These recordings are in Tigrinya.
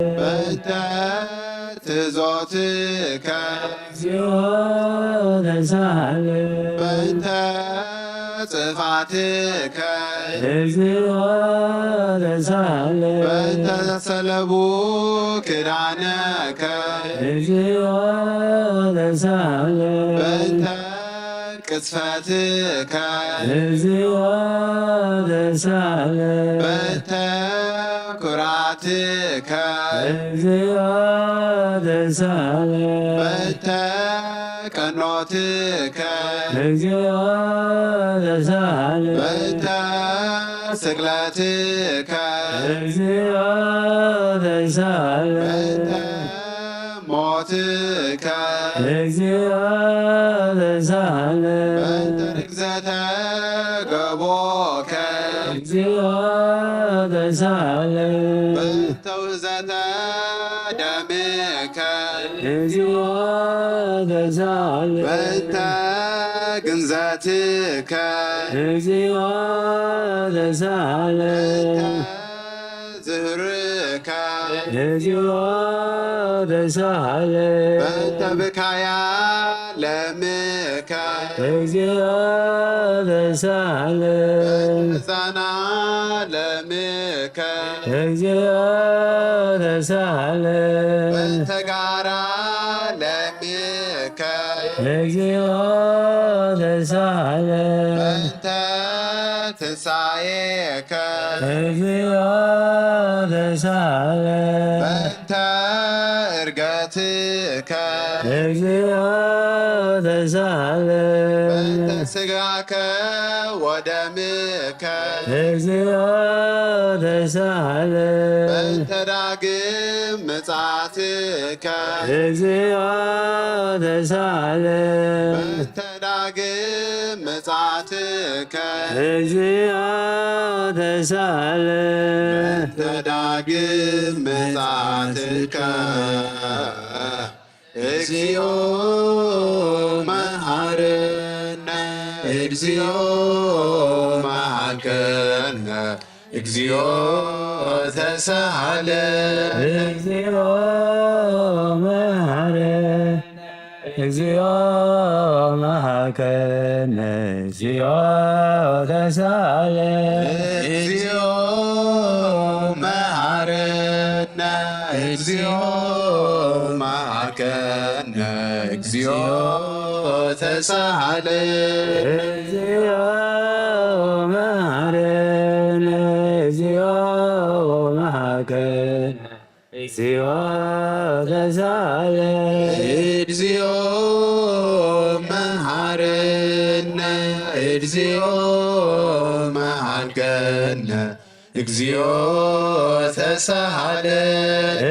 በእንተ ትእዞትከ እግዚኦ ተሳለ። በእንተ ጽፋትከ እግዚኦ ተሳለ። በእንተ ሰለቡ ክዳነከ እግዚኦ ተሳለ። በእንተ ቅጽፈትከ እግዚኦ ተሳለ። በእንተ ኩራትከ እግዚኦ ተሳለ። በእንተ ቀኖትከ እግዚኦ ተሳለ። በእንተ ስቅለትከ እግዚኦ ተሳለ። በእንተ ሞትከ እግዚኦ ተሳለ። በእንተ ርግዘተ ገቦከ እግዚኦ ተሳለ። በእንተ ውህዘተ ደምከ እግዚኦ ተሳለ። በእንተ ግንዘትከ እግዚኦ ተሳለ። በእንተ ዝህርከ እግዚኦ ተሳለ። በእንተ ብካያ ለምከ እግዚኦ ተሳለ። በእንተ ዛና ለምከ እግዚኦ ተሳለ። በእንተ ጋራ ለምከ እግዚኦ ተሳለ። በእንተ ትንሳኤከ እግዚኦ ተሳለ። በእንተ እርገትከ እግዚኦ ተሳለ። በእንተ ስጋከ ወደምከ እግዚኦ ተሳለ። በእንተ ዳግም ምጽኣትከ እግዚኦ ተሳለ። በእንተ ዳግም ምጽኣትከ እግዚኦ ተሳለ። በእንተ ዳግም ምጽኣትከ እግዚኦ መሃረነ፣ እግዚኦ መሃከነ፣ እግዚኦ ተሳሃለ። እግዚኦ መሃረነ፣ እግዚኦ መሃከነ፣ እግዚኦ ተሳሃለ። እግዚኦ መሃረነ፣ እግዚኦ መሃከነ፣ እግዚኦ ተሳሃለ። እግዚኦ መሃረነ፣ እግዚኦ መሃከነ፣ እግዚኦ ተሳለ። እግዚኦ መሃረነ፣ እግዚኦ መሃከነ፣ እግዚኦ ተሳለ።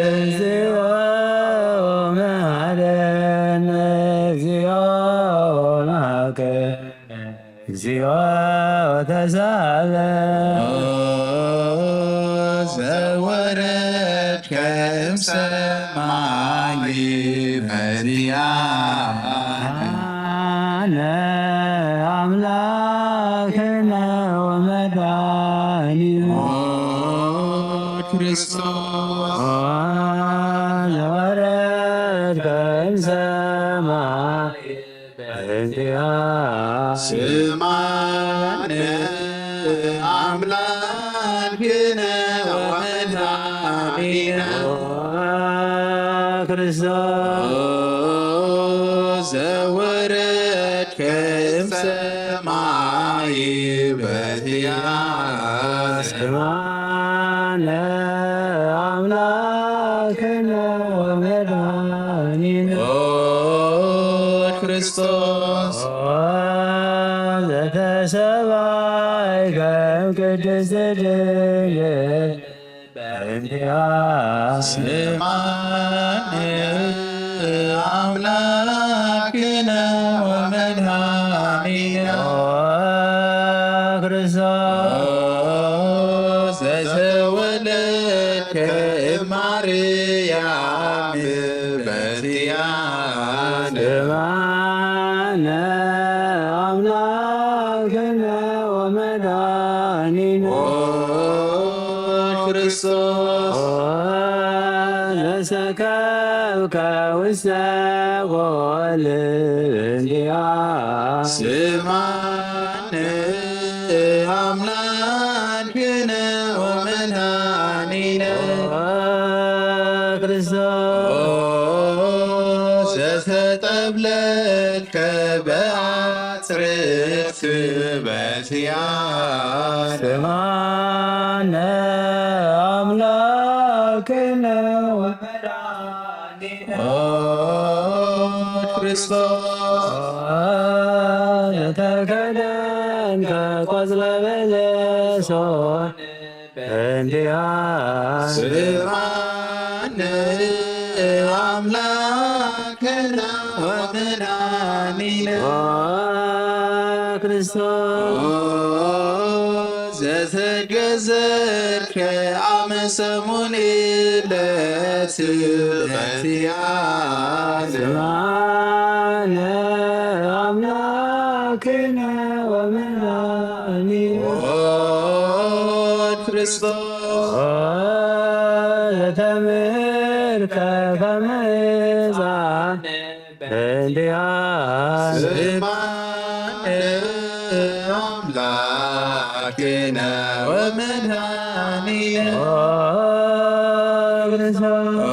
እግዚኦ መሃረነ፣ እግዚኦ መሃከነ፣ እግዚኦ ተሳለ። ኦ ዘወረድከ እምሰማይ ፈቲያነ፣ ኣነ ኣምላክነ ወመድኃኒነ ኦ ክርስቶስ። ኦ ዘወረድከ እምሰማይ በእንቲያ ስማነ አምላክነ ወመድኃኒነ ኦ ክርስቶስ። ኦ ዘወረድከ እምሰማይ በእንቲያ ስማነ አምላክነ ወመድኃኒነ ኦ ክርስቶስ። ኦ ዘተሰባይከ እምቅድስት ድንግል በእንቲያ ስማነ አምላክነ ወመድኃኒነ ኦ ክርስቶስ። ኦ ዘተወለድከ እማርያም በእንቲያነ ስማነ አምላክነ ወመድኃኒነ ኦ ክርስቶስ። ኦ ሰከብከ ውስተ ၵል እንዲያ። ስምዓነ ኣምላክነ ወመድኃኒነ። ኦ ክርስቶስ። ኦ ዘተጠብለልከ በአጽርክት በትያ። ስምዓነ ኣምላክነ ወመድኃኒነ። ኦ ክርስቶስ። ኦ ዘተከደንከ ቆጽለ በለሶን በእንቲያ። ስምዓነ ኣምላክነ ወመድኃኒነ። ኦ ክርስቶስ። ኦ ዘተገዘርከ አመ ሰሙን ዕለት በእንቲያ። ስምዓነ ኣምላክነ ወመድኃኒነ። ኦ ክርስቶስ። ኦ ዘተምህርከ ከመ ሕፃን በእንቲያ። ስምዓነ ኣምላክነ ወመድኃኒነ። ኦ ክርስቶስ። ኦ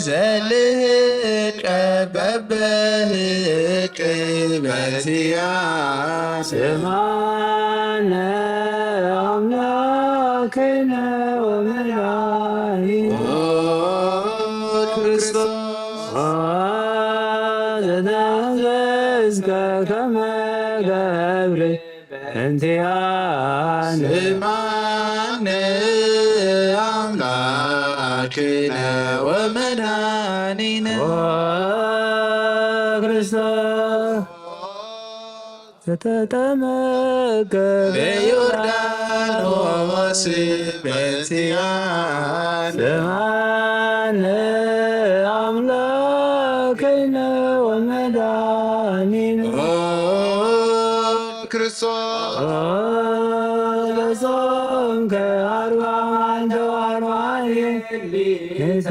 ዘልህቀ በበህቅ በእንቲያ። ስምዓነ ኣምላክነ ወመድኃኒነ። ኦ ክርስቶስ። ኦ ዘተሐዘዝከ ከመ ገብር በእንቲያነ። ስምዓነ አምላክነ ወመድኃኒነ። ኦ ክርስቶስ። ዘተጠመቀ በዮርዳኖስ በእንቲአነ። ስምዓነ አምላክነ ወመድኃኒነ። ኦ ክርስቶስ። ኦ ዘጾምከ አርባ መዓልተ ወአርባ ሌሊት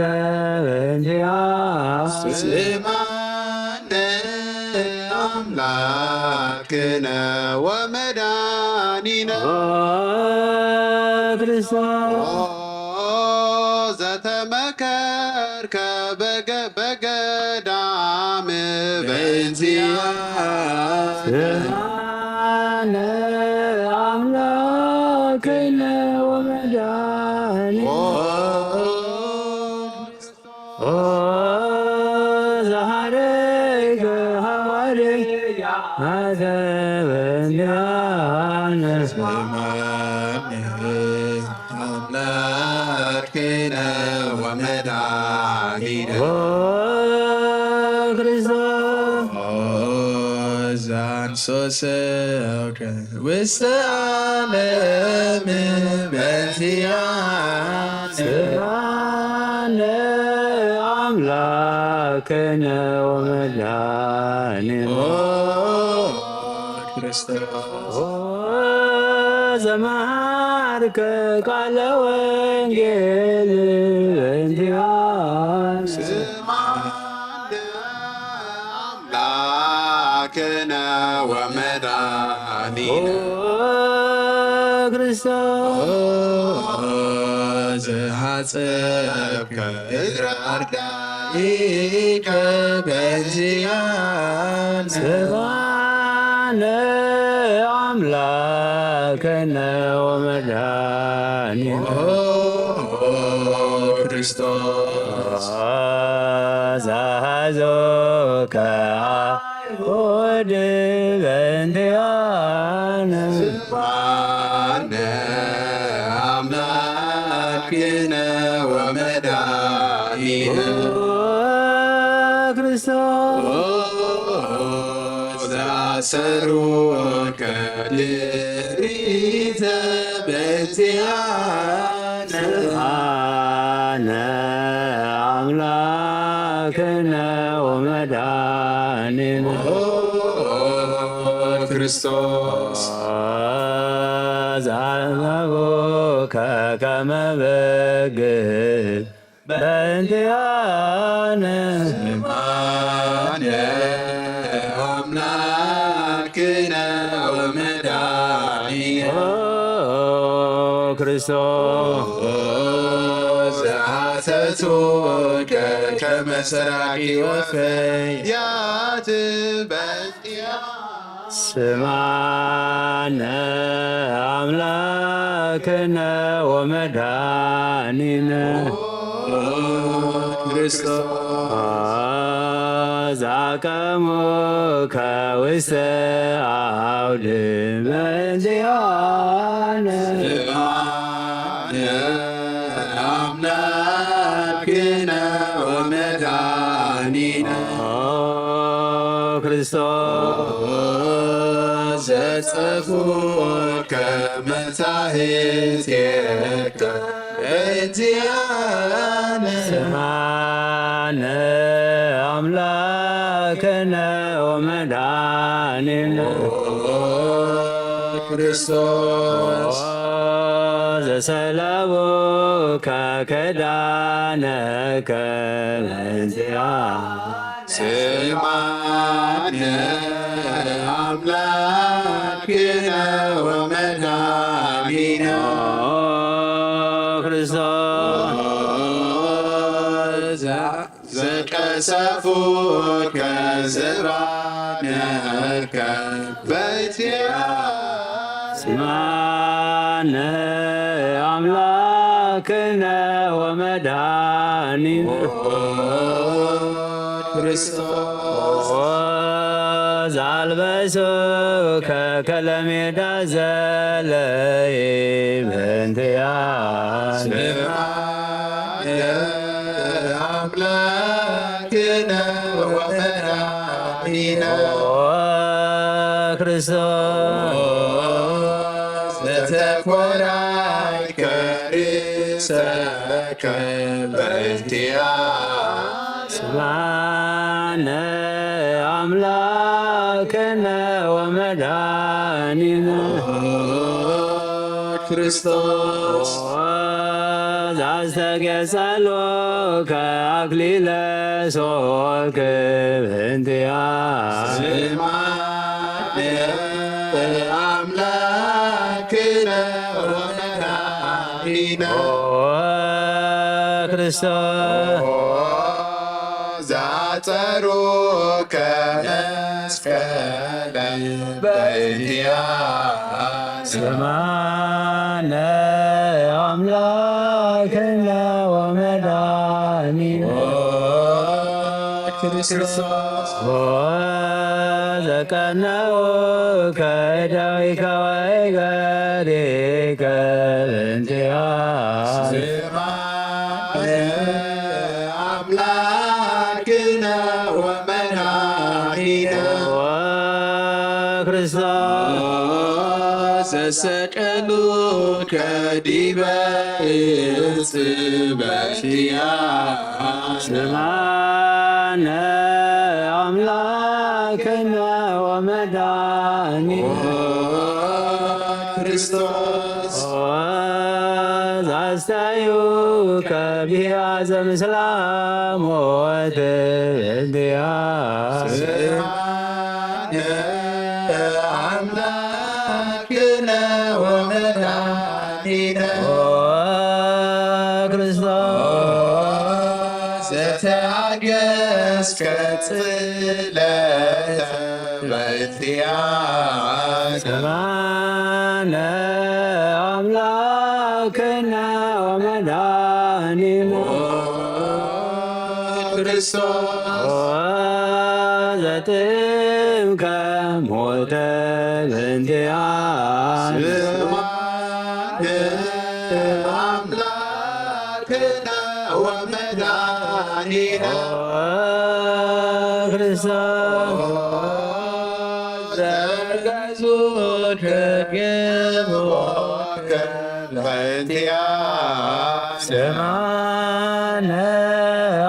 በእንቲአነ። ስምዓነ አምላክነ ወመድኃኒነ። ኦ ክርስቶስ። ኦ ዘተመከርከ በገ-፣ በገዳም በእንቲአነ። ስምዓነ አምላክነ ወመድኃኒነ። ኦ ኦ ዘሐረይከ ሐዋርያተ በእንቲአነ። ስምዓነ አምላክነ ወመድኃኒነ። ኦ ክርስቶስ። ኦ ዘአንሶ ሰብከ ውስተ ዓለም በእንቲአነ። ስምዓነ አምላክነ ወመድኃኒነ። ኦ ክርስቶስ። ኦ ዘመሃርከ ቃለ ወንጌል በእንቲአነ። ስምዓነ አምላክነ ወመድኃኒነ። ኦ ክርስቶስ። ኦ ዘሐጸብከ እግረ አርዳኢከ በእንቲአነ። ስምዓነ አምላክነ ወመድኃኒነ። ኦ ክርስቶስ። ዛሃዞከ አይሁድ በእንቲአነ። ስምዓነ አምላክነ ወመድኃኒነ። ኦ ክርስቶስ። ኦ ዘአሰሩከ ድሪተ በእንቲአነ። ስምዓነ አምላክነ ወመድኃኒነ። ኦ ክርስቶስ። ዘአንበቦከ ከመ በግ በእንቲኣነ። ስምዓነ ኣምላክነ ወመድኃኒነ። ኦ ክርስቶስ። ዘሐሰስኩከ ከመ ሰራቂ ወፈያት በእንቲኣነ። ስምዓነ ኣምላክነ ወመድኃኒነ። ክርስቶስ። ዛቀሙከ ውስተ አውድ በእንቲአነ። ስምዓነ አምላክነ ወመድኃኒነ። ኦ ክርስቶስ። ዘጸፉከ መጻሕፍቴከ በእንቲአነ። ስምዓነ አምላክነ ወመድኃኒነ። ክርስቶስ። ዘሰለቡከ ክዳነከ በእንቲአነ። ስምዓነ አምላክነ ወመድኃኒነ። ኦ ክርስቶስ። ዘ-፣ ዘቀሰፉከ ዝባነከ በእንቲአነ። ስምዓነ አምላክነ ወመድኃኒነ። ኦ ክርስቶስ። ዘአልበሱከ ከለሜዳ ዘለይ በእንቲአነ። ስምዓነ አምላክነ ወመድኃኒነ። ኦ ክርስቶስ። ዘተኮራይከ ርእሰከ በእንቲአነ። ስምዓነ አምላክነ ወመድኃኒነ። ክርስቶስ። ዘአስተጌጸሎከ አክሊለ ሦክ በእንቲአነ። ስምዓነ አምላክነ ወመድኃኒነ። ኦ ክርስቶስ። ዛጸሩከ መስቀለ በእንቲአነ። ስምዓነ አምላክነ ወመድኃኒነ። ኦ ክርስቶስ። ኦ ዘቀነውከ እደዊከ ወእገሪከ በእንቲአነ። ስምዓነ አምላክነ ወመድኃኒነ። ኦ ክርስቶስ። ዘሰቀሉከ ዲበ ዕፅ በእንቲአነ። ስምዓነ አምላክነ ወመድኃኒነ። ኦ ክርስቶስ። ኦ ዘስተዩከ ቢያዘ ምስላ ሞት በእንቲአነ። ስምዓነ አምላክነ ወመድኃኒነ። ኦ ክርስቶስ። ኦ ዘተአገስከ ጽለተ በእንቲአነ። ስምዓነ አምላክነ ወመድኃኒነ። ኦ ክርስቶስ። ኦ ዘጥዕምከ ሞተ በእንቲአነ። ስምዓነ አምላክነ ወመድኃኒነ። ኦ ክርስቶስ። ዘገዙከ ግብሮከ በእንቲአነ። ስምዓነ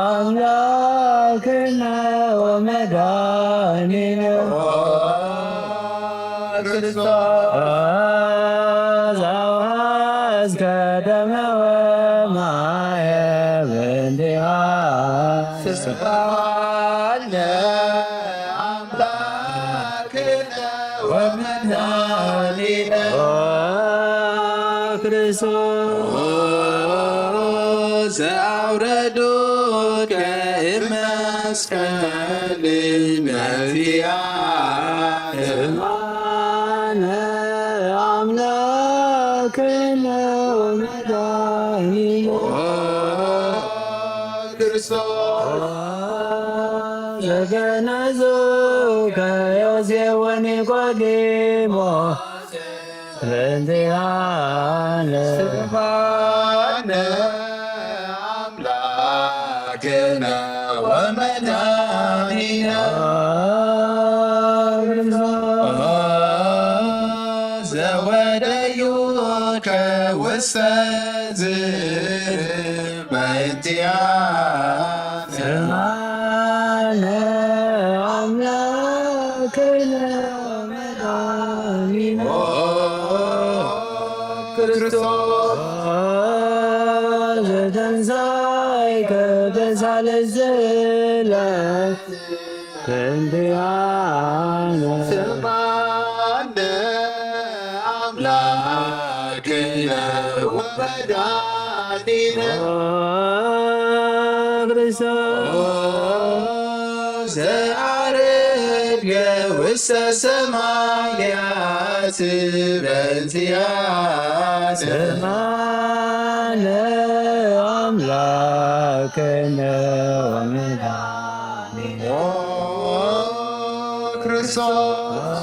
አምላክነ ወመድኃኒነ። ኦ ክርስቶስ። ዘአውሐዝከ ደመ ወማየ ስብሐነ አምላክነ ወመድኃኒነ ክርስቶስ ዘአውረዱከ እመስቀል መፍትያነ። ስብሐነ አምላክነ ወመድኃኒነ ክርስቶስ ዘገነዙከ ዮሴፍ ወኒቆዲሞስ በእንቲአነ። ስብሐነ አምላክነ ወመድኃኒነ ዘወደዩከ ውስተ ዝባእንቲአነ። ስብሐነ አምላክነ ወመድኃኒነ ክርስቶስ ዘተንሳእከ በሳልስት ዕለት በእንቲአነ። ስብሐነ አምላክነ ወመድኃኒነ ክርስቶስ ዘዐረግከ ውስተ ሰማያት በእንቲአነ። ስብሐነ አምላክነ ወመድኃኒነ ክርስቶስ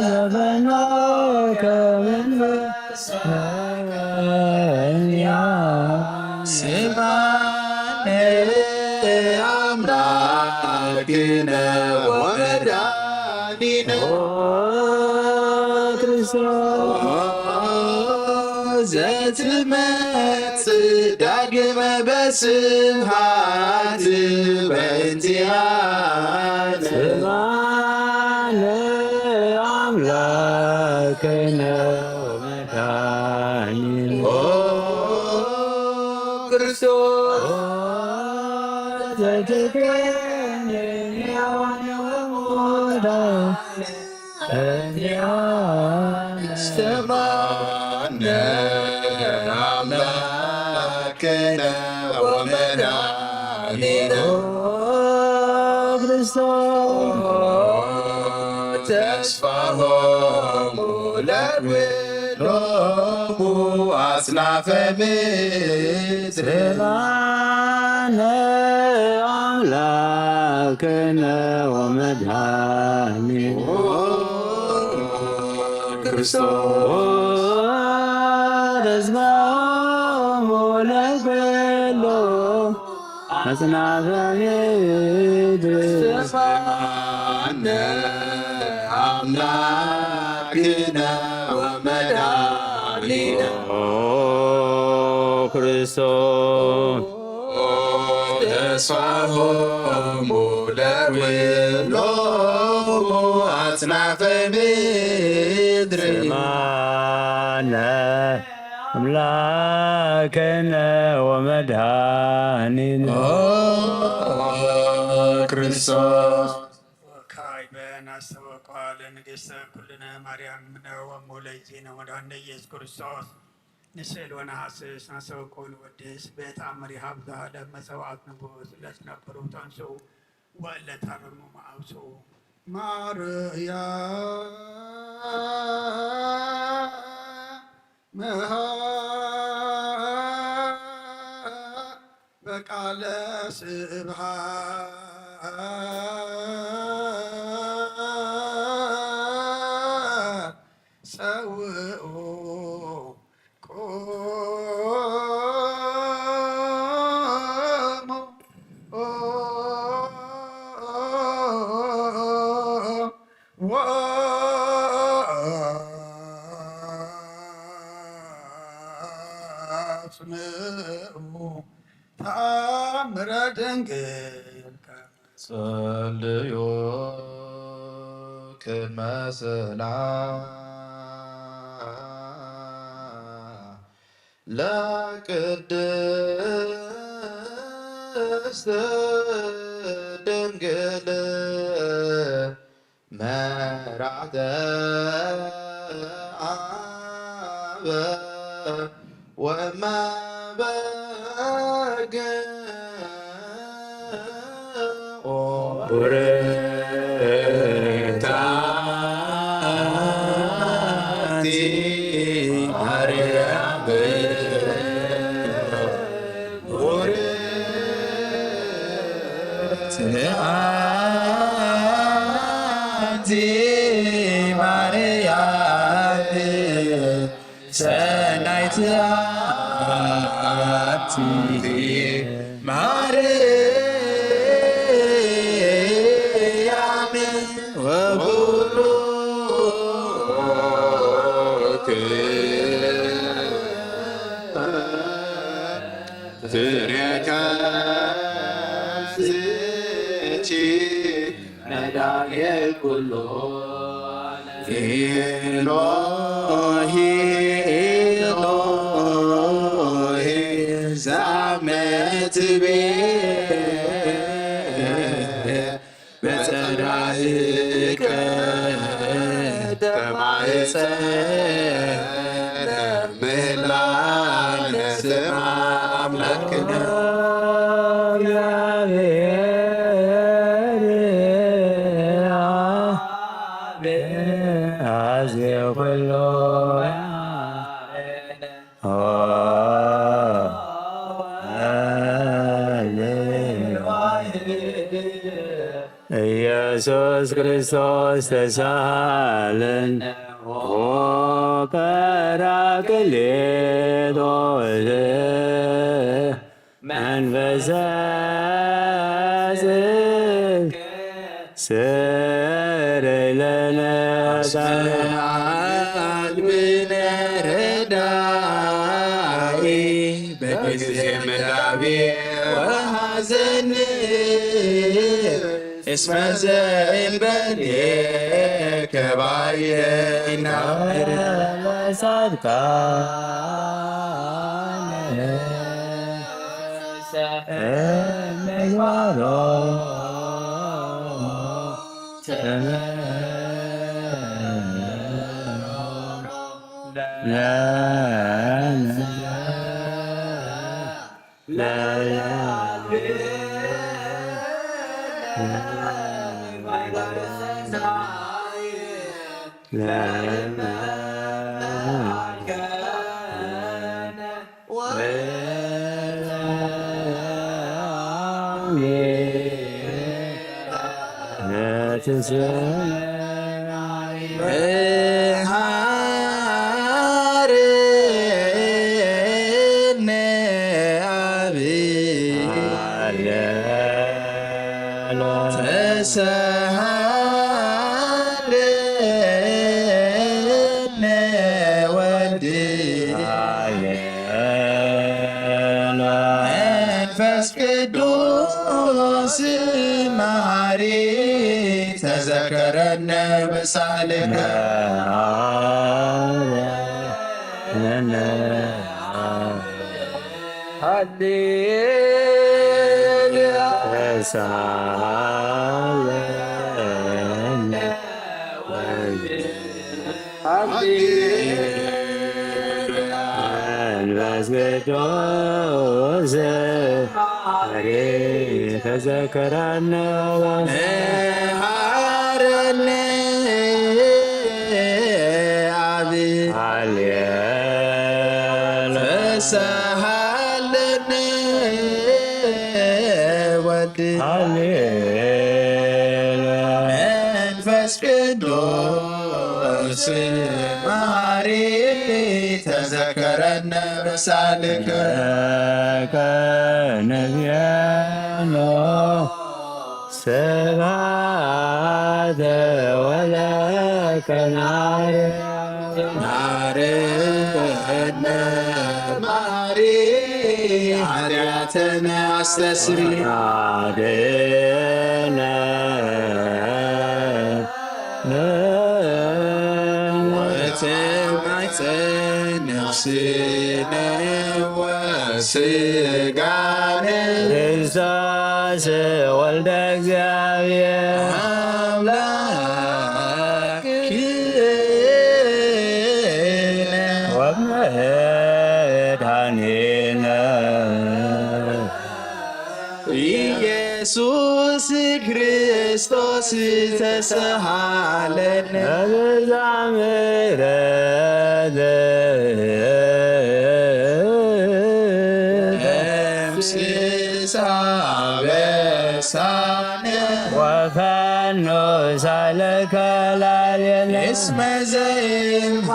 ዘፈነወከ መንፈስ ስብሐነ አምላክነ ወመድኃኒነ ክርስቶስ ዘትመጽእ ዳግመ በስብሐት በእንቲአነ። ስብሐነ አምላክነ ወመድኃኒነ ኦ ክርስቶስ ዘትገኝ ሕያዋን ወሙታን በእንቲአነ። ስብሐነ አምላክነ ወመድኃኒነ ክርስቶስ ተስፋሆሙ ለኩሎሙ አጽናፈ ምድር። ስብሐነ አምላክነ ወመድኃኒነ ክርስቶስ ተስፋሆሙ ለኩሎሙ አጽናፈ ምድር። ስብሐነ አምላክነ ወመድኃኒነ ኦ ክርስቶስ ተስፋሆሙ ለኩሎሙ አጽናፈ ምድር። ስብሐነ አምላክነ ወመድኃኒነ ኦ ክርስቶስ። ወካዕበ ናስተበቋ ለንግሥተ ኩልነ ማርያም እምነ ወእሙ ለእግዚእነ ወመድኃኒነ ኢየሱስ ክርስቶስ። ንስእል ወነሐስስ ናስተበቆ ንወድስ በተአምር ይሃብ ዘሃለ መሰዋዕት ንጉስ ለትነብሩ ተንሱ ወእለ ታረሙ መአብሱ። ማርያም መሃ በቃለ ስብሐት ጸውዑ ቆሙ ወአጽምዑ ተአምረ ድንግል። ጸልዩ ቅድመ ሰላም ለቅድስት ቅድስት ድንግል መርዓተ አብ ወመበግ ቡርክት አንቲ ማርያም፣ ቡርክት አንቲ ማርያም፣ ሰናይት አንቲ ማርያም፣ ወቡሩክ ፍሬ ከርሥኪ መድኃኔ ኩሉ። ኤሎሄ ኤሎሄ ዛመትቤ በጸራኢከ ተማሕፀነ ምህላነ ስማ አምላክነ። አዜ ኩሎ ኢየሱስ ክርስቶስ ተሳለን ኦ ጳራቅሊጦስ መንፈሰ ጽድቅ ስር ለነ አልብነ ረዳኢ በጊዜ ምንዳቤ ወሐዘን እስመ ዘእንበሌከ ባየ ይናብር ለጻድቃን ምግባሮ መሐረነ አብ ተሳሃለነ ወልድ መንፈስ ቅዱስ መሐሪ ተዘከረነ በሳልከ። ሃሌሉያ ተሳሃለነ ወልድ መንፈስ ቅዱስ መሐሪ ተዘከረነ መሐረነ አብ ሃሌ ተሳሃለነ ወልድ ሃሌ መንፈስ ቅዱስ መሐሪ ተዘከረነ በሳልከ ከነቢያኖ ስብሐተ ወለከ ናርያኖ መሐረነ ኃጢአተነ አስተስሪ አድነን ወትማይፀን ነፍስነ ወ ስጋነ ክርስቶስ ወልደ እግዚኣብሔር ኣምላክ ወመድኃኒነ ኢየሱስ ክርስቶስ ተሰሃለነ። በዛ ምሕረት ደምስስ አበሳነ ወፈኑ ሳልከ ላዕሌነ እስመ ዘይምሃብ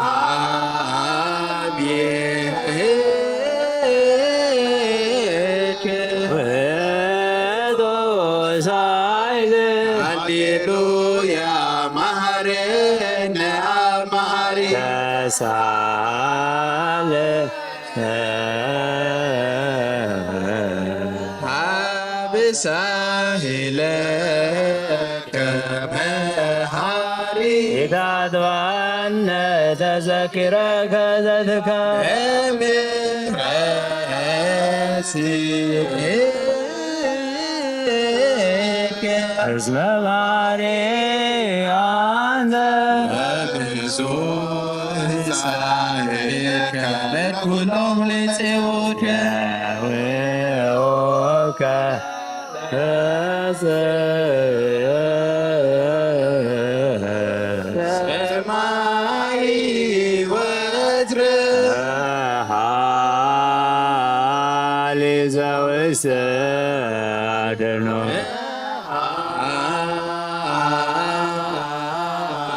ሃሌሉያ መሐረነ አብ መሐሪ ተሳለ ሀብሳሂለ ከመሃሪ ኢታጥባነ ተዘኪረከ ዘትካ ምሕረት እስመ ማርያም በብዙ ሳይከ ለኩሎም ልጽውከ ወከ ሰማይ ወትረ ሃሊ ዘውስተ አድኖ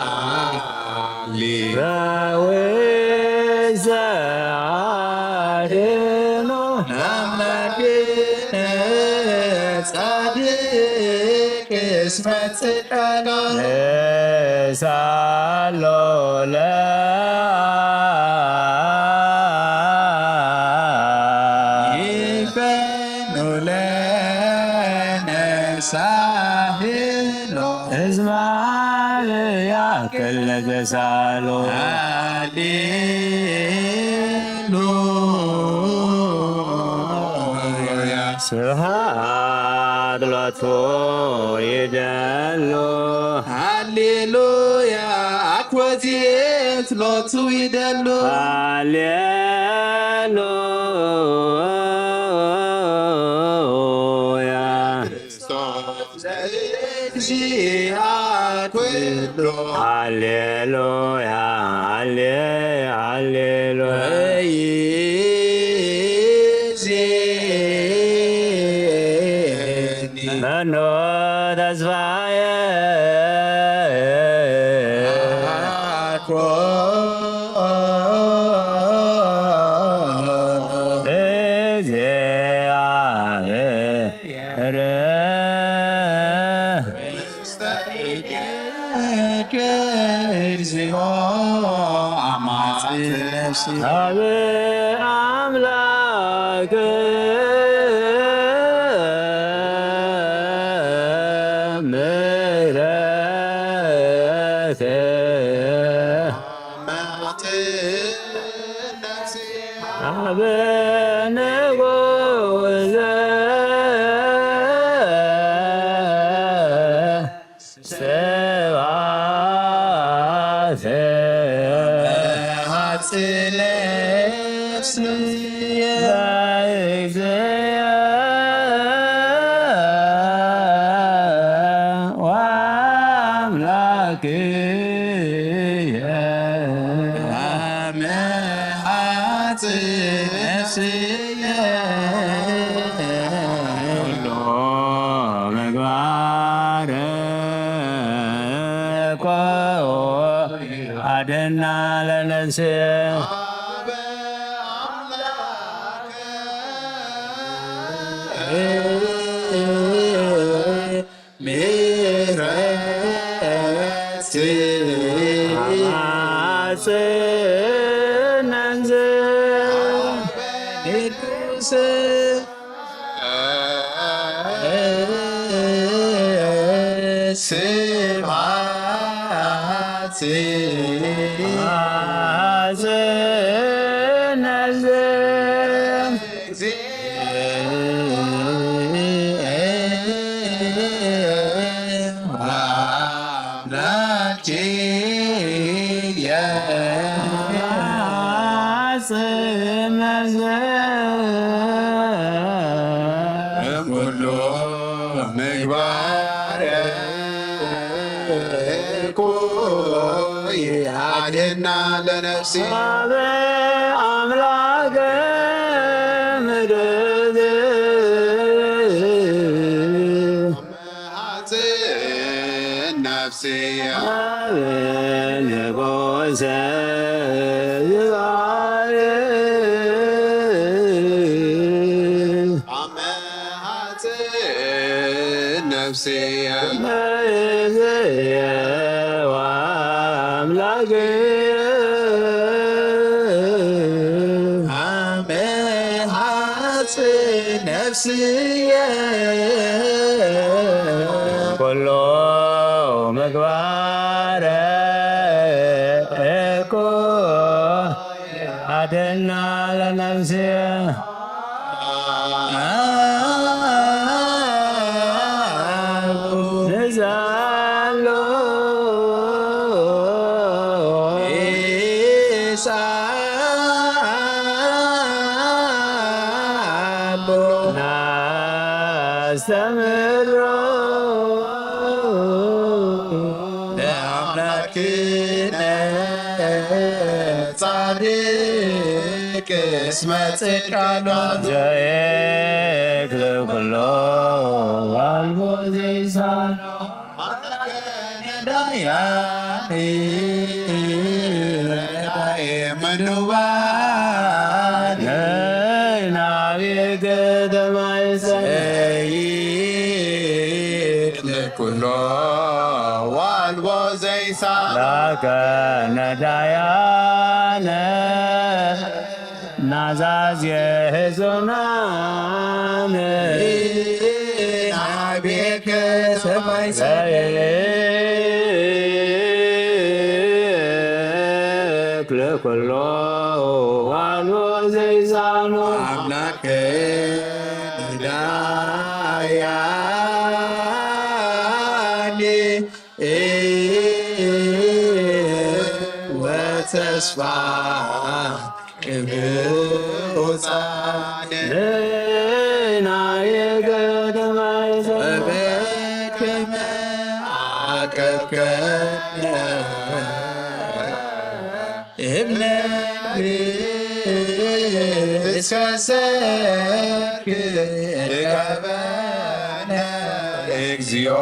ሃሊ ዘውስተ አድኖ አምላክነ ጻድቅ እስመ ጽድቀ ሳሎ ለ ይፈኑ ለነ ሳህሎ እስመ ያክል ለተሳሎ ሃሌሉያ ስብሐት ሎቱ ይደሉ ሃሌሉያ አኮቴት ሎቱ ይደሉ ሃሌሉያ እግዚአ ኩሉ ሃሌሉያ ሃሌ ሃሌሉያ ይእዜኒ መኖ ተስፋየ አኮ እግዚአብሔር እግዚኦ አማጽ ነፍሲ አብ አምላክ ምሕረት አብ ንጉዘ ስብሐት ሃጽ ነፍስየ ለእግዚእየ ወአምላክየ አመ ሃጽ ነፍስየ ኩሎ ምግባር እኮ አድና ለነፍስየ ምሕረት አማጽነን ዘንድኩሰ ስብሐት አማጽነን ዘንድ ምግባር እኮ ያድና ለነፍሲ። አብ አምላከ ምድር መሃፅን ነፍሲ። አብ ንጉሰ ዝባርክ። አመሃጽ ነፍስየ። መዝየ ወአምላክየ። አመሃጽ ነፍስየ። ኩሎ ምግባረ እኮ አደና ለነፍስየ። ንዛሎ ናስተምሮ ለአምላክነ ጻድቅ እስመ ጽድቃሎ ዘይክል ኩሎ ዋልቦ ዘይሳኖ ዳያኒ ረዳኤ ምኑባን ናቤ ከተማይ ሰይድ ኩሎ ዋልቦ ዘይሳ ላከነ ዳያነ ናዛዝ የህዞናን ናቤከ ሰማይ ሰይድ ለኩሎ ዋልቦ ዘይሳኖ አምላክ ዳያኒ ወተስፋ ቅዱሳን ናየ ከተማይ ሰበከመ አቀብከነ እምነ እስከ ሰርክ እቀበነ እግዚኦ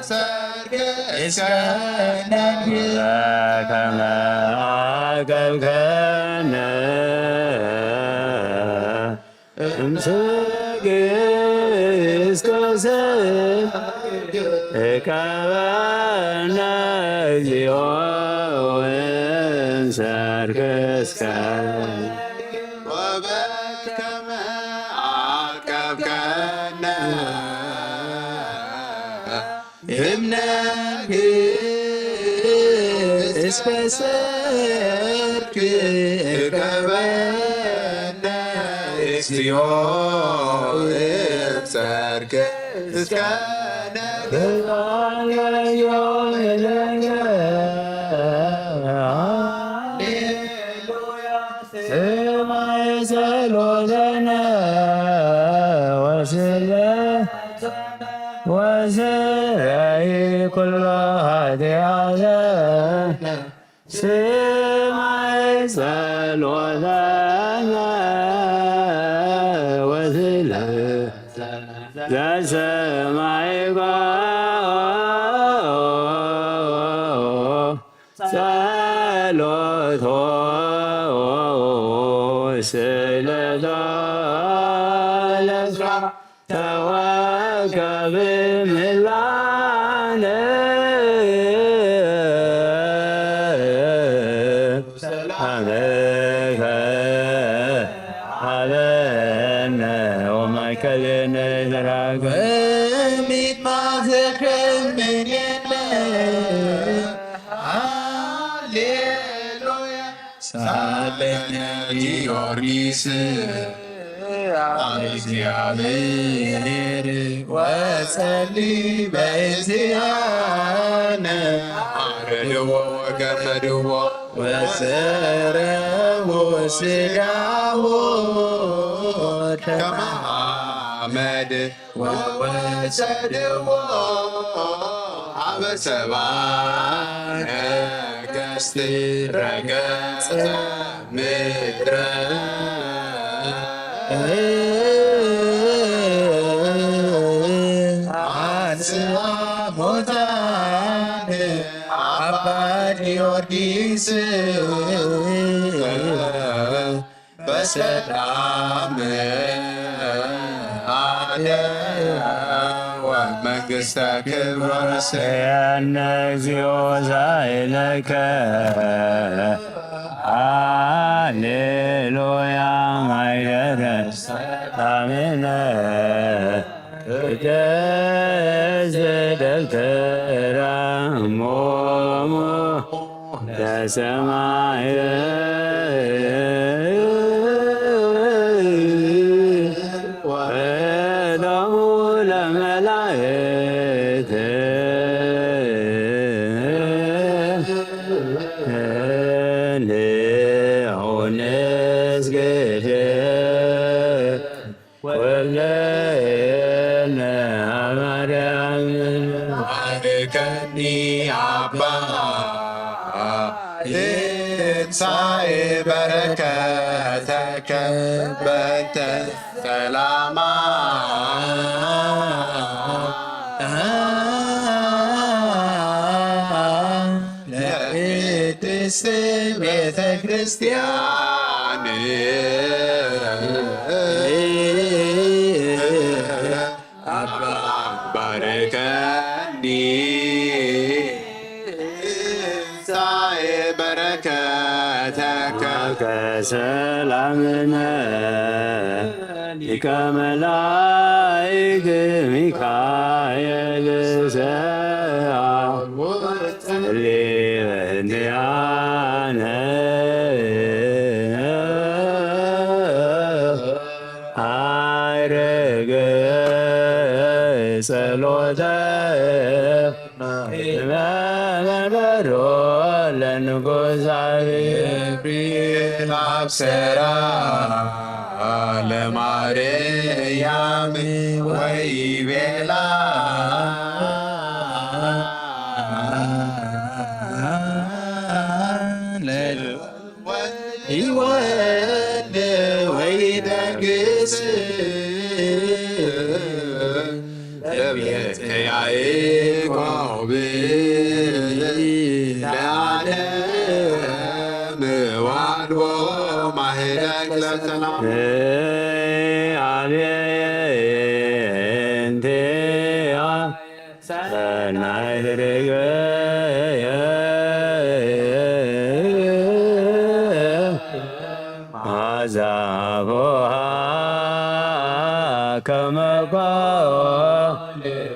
ሰርክ እስከ ነግር ከመ አገብከነ እምስግ እስከ ሰርክ እቀበነ እግዚኦ እምሰርክ እስከ ወበከመ አቀብከነ እምነግር እስከ ሰርክ እቀበነ እግዚኦ እምሰርክ እስከ ነግር ሃሌሉያ። ስማይ ጸሎተነ ወስለ ወስረይ ኩሎ ኃጢአተነ ስማይ ጸሎተነ ወስለ ዘሰማይኮ ጸሎቶ ስእለቶ ለስራ ተወከብ ምላነ ሰላምከ ሀበነ ወማእከልነ ዘራግ በሚት ማዘከምኔነ ሃሌሉያ ሳለነ ጊዮርጊስ አብ እግዚአብሔር ወጸሊ በእግዚአነ አረድዎ ወገመድዎ ወሰረዎ ስጋዎ ከመሃ ሓመድ ወሰድዎ ኣብ ሰባ ነገስት ረገጸ ምድረ። ኣንስኣ ሙታን ኣባ ጊዮርጊስ በሰላም ኣደወ መንግስተ ክብር። ያነ እግዚኦ ዛይለከ ሃሌሉያ ማይደረ ሰላምነ ቅድስት ደብተራ እሞሙ ለሰማይ ወእዶሙ ለመላእክት ንዑ ንስግድ ወለነ ማርያም ባርከኒ ኣባ ትንሳኤ በረከተከ በተ ሰላማ ለቅድስት ቤተ ክርስቲያን አባ ባርከኒ ትንሳኤ በረከተከ ከሰላምነ ሊቀ መላእክት ሚካኤል ሰአሊ በእንቲአነ አይርግ ጸሎተ መንበሮ ለንጉሳዊ ገብርኤል አብሰራ ለማርያም ወይቤላ ይወልድ ወይነግስ ለቤተ ያዕቆብ ለዓለም ዋልዎ ማህደግ ለሰላም አቤንቲያ ሰናይ ርግበየ ማዛቦሃ ከመ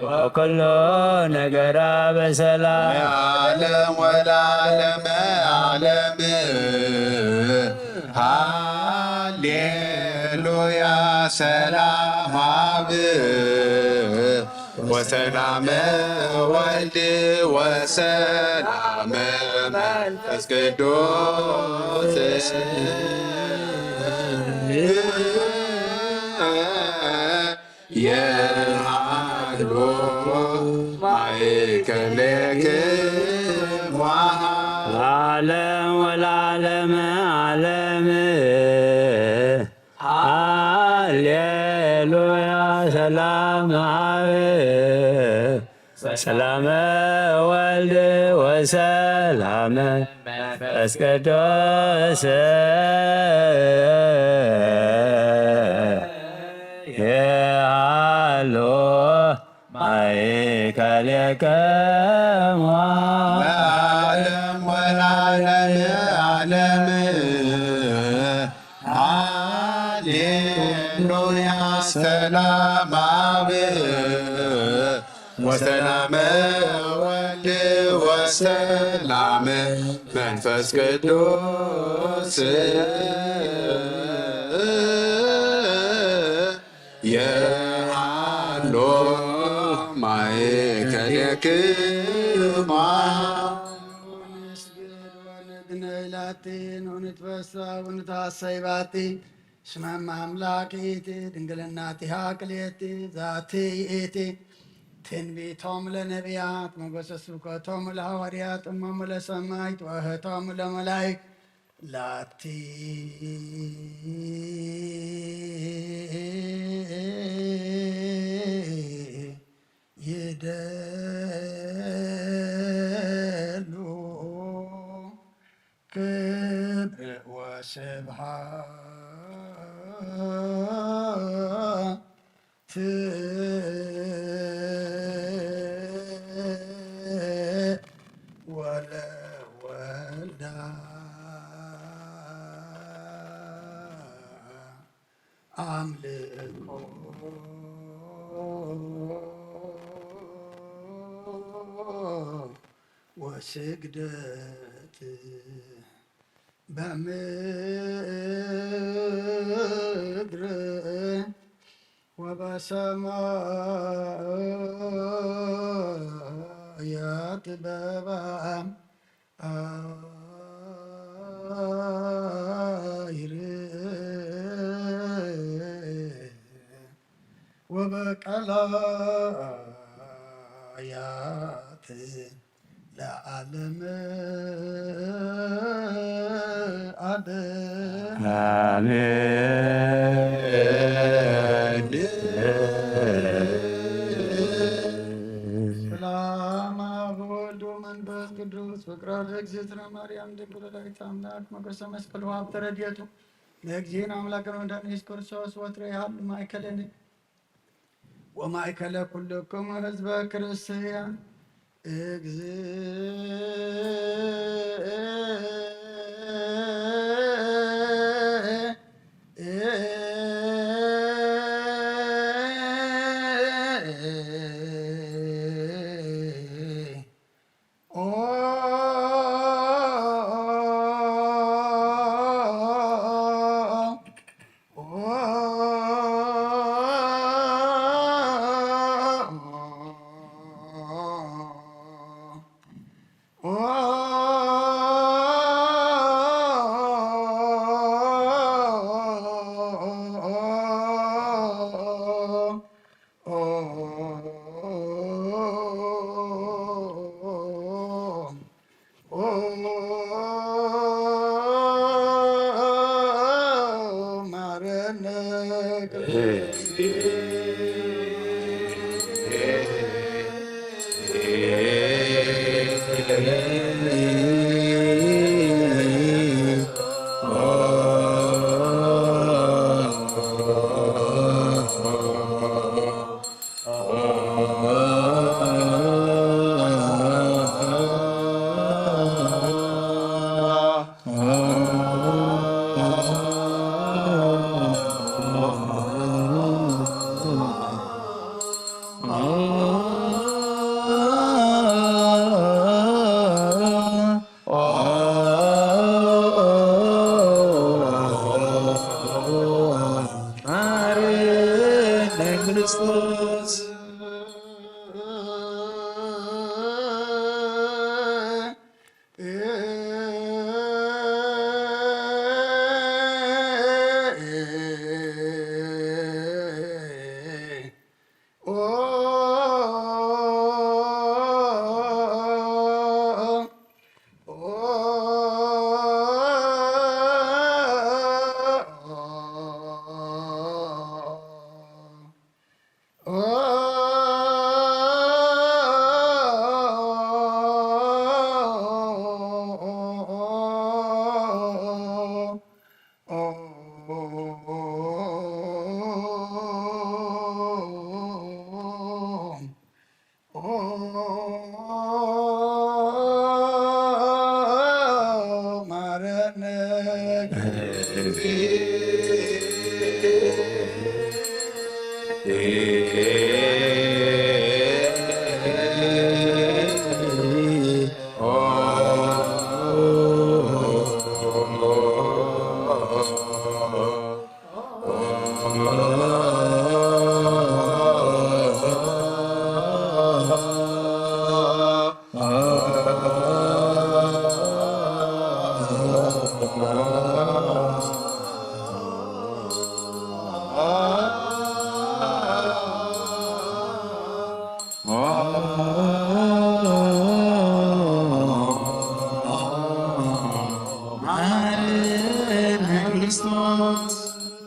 ወኩሎ ነገራ በሰላም ለዓለም ወለዓለመ ዓለም። ሃሌሉያ ሰላም አብ ወሰላመ ወልድ ወሰላመ መንፈስ ቅዱስ የሃሎ ማእከሌክሙ ዓለም ወለዓለመ ዓለም። ሃሌሉያ ሰላም አብ ሰላመ ወልድ ወሰላመ መንፈስ ቅዱስ የሃሎ ማእከሌክሙ ለዓለም ወለዓለመ ዓለም። ሃሌሉያ ሰላም አብ ወሰላመ ወልድ ወሰላመ መንፈስ ቅዱስ የሃሎ ማእከሌክሙ። ንስግድ ወንግነይ ላቲ ንትፈሳ ወንትሐሰይ ባቲ ስመ እመ አምላክ ይእቲ ድንግልናቲሃ ክልኤቲ ዛቲ ይእቲ ትንቢቶም ለነቢያት ሞገሰ ስብከቶም ለሐዋርያት እሞሙ ለሰማይት ወህቶም ለመላይክ ላቲ ይደሉ ክብር ወስብሐት ወለወልዳ አምልኮ ወስግደት በምድር ወበሰማያት በበአም አይር ወበቀላያት ለዓለም ዓለም። አሜን። ሰላም አብ ወወልድ ወመንፈስ ቅዱስ ፍቅረ እግዝእትነ ማርያም ድንግል ወላዲተ አምላክ ሞገሰ መስቀሉ ሀብተ ረድኤቱ ለእግዚእነ አምላክነ ወመድኃኒነ ኢየሱስ ክርስቶስ ወትረ ይሃሉ ማእከለነ ወማእከለ ኩልክሙ ህዝበ ክርስቲያን። እግዝእ ኦ መሐረነ ክርስቶስ።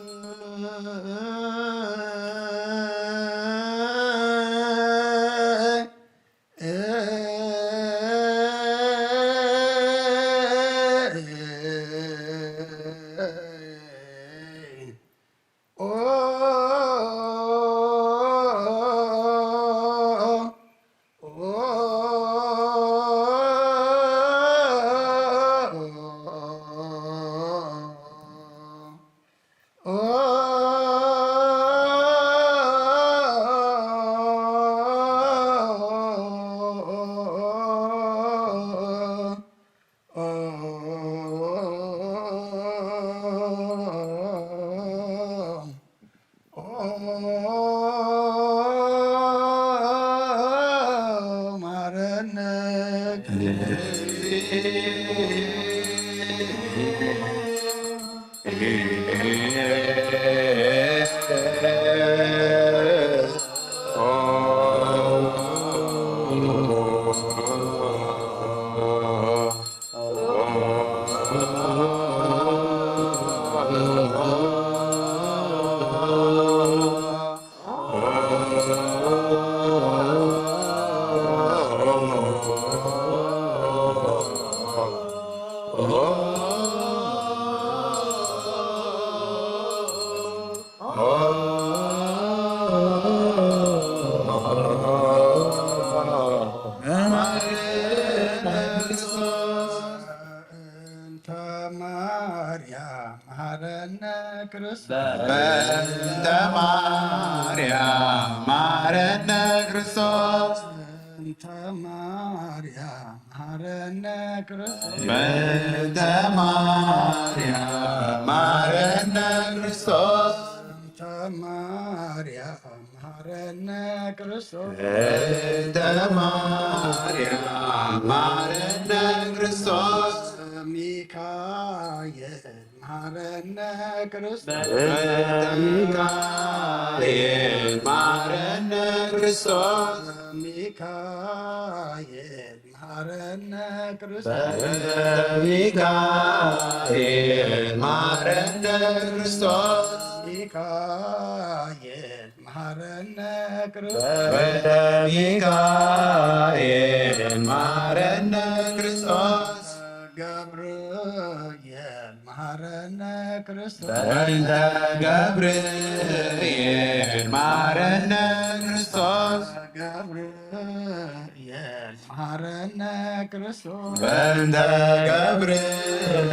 በእንተ ማርያም መሐረነ ክርስቶስ። በእንተ ማርያም መሐረነ ክርስቶስ። በእንተ ማርያም መሐረነ ክርስቶስ። በእንተ ማርያም መሐረነ ክርስቶስ። በእንተ ማርያም መሐረነ ክርስቶስ። በእንተ ማርያም መሐረነ ክርስቶስ። ሚካኤል መሐረነ ክርስቶስ። በእንተ ሚካኤል መሐረነ ክርስቶስ። ሚካኤል መሐረነ ክርስቶስ። በእንተ ሚካኤል መሐረነ ክርስቶስ። ሚካኤል መሐረነ ክርስቶስ። በእንተ ሚካኤል መሐረነ ክርስቶስ። ገብርኤል መሐረነ ክርስቶስ። በእንተ ገብርኤል መሐረነ ክርስቶስ። ገብርኤል መሐረነ ክርስቶስ። በእንተ ገብርኤል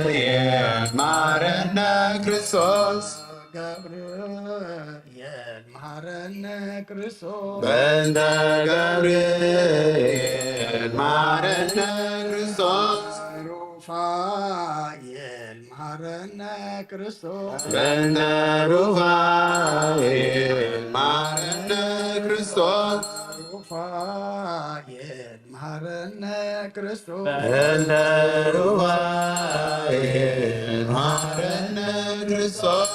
መሐረነ ክርስቶስ። ገብርኤል መሐረነ ክርስቶስ። በእንተ ገብርኤል መሐረነ ክርስቶስ። ሩፋኤል መሐረነ ክርስቶስ። በእንተ ሩፋኤል መሐረነ ክርስቶስ። ሩፋኤል መሐረነ ክርስቶስ። በእንተ ሩፋኤል መሐረነ ክርስቶስ።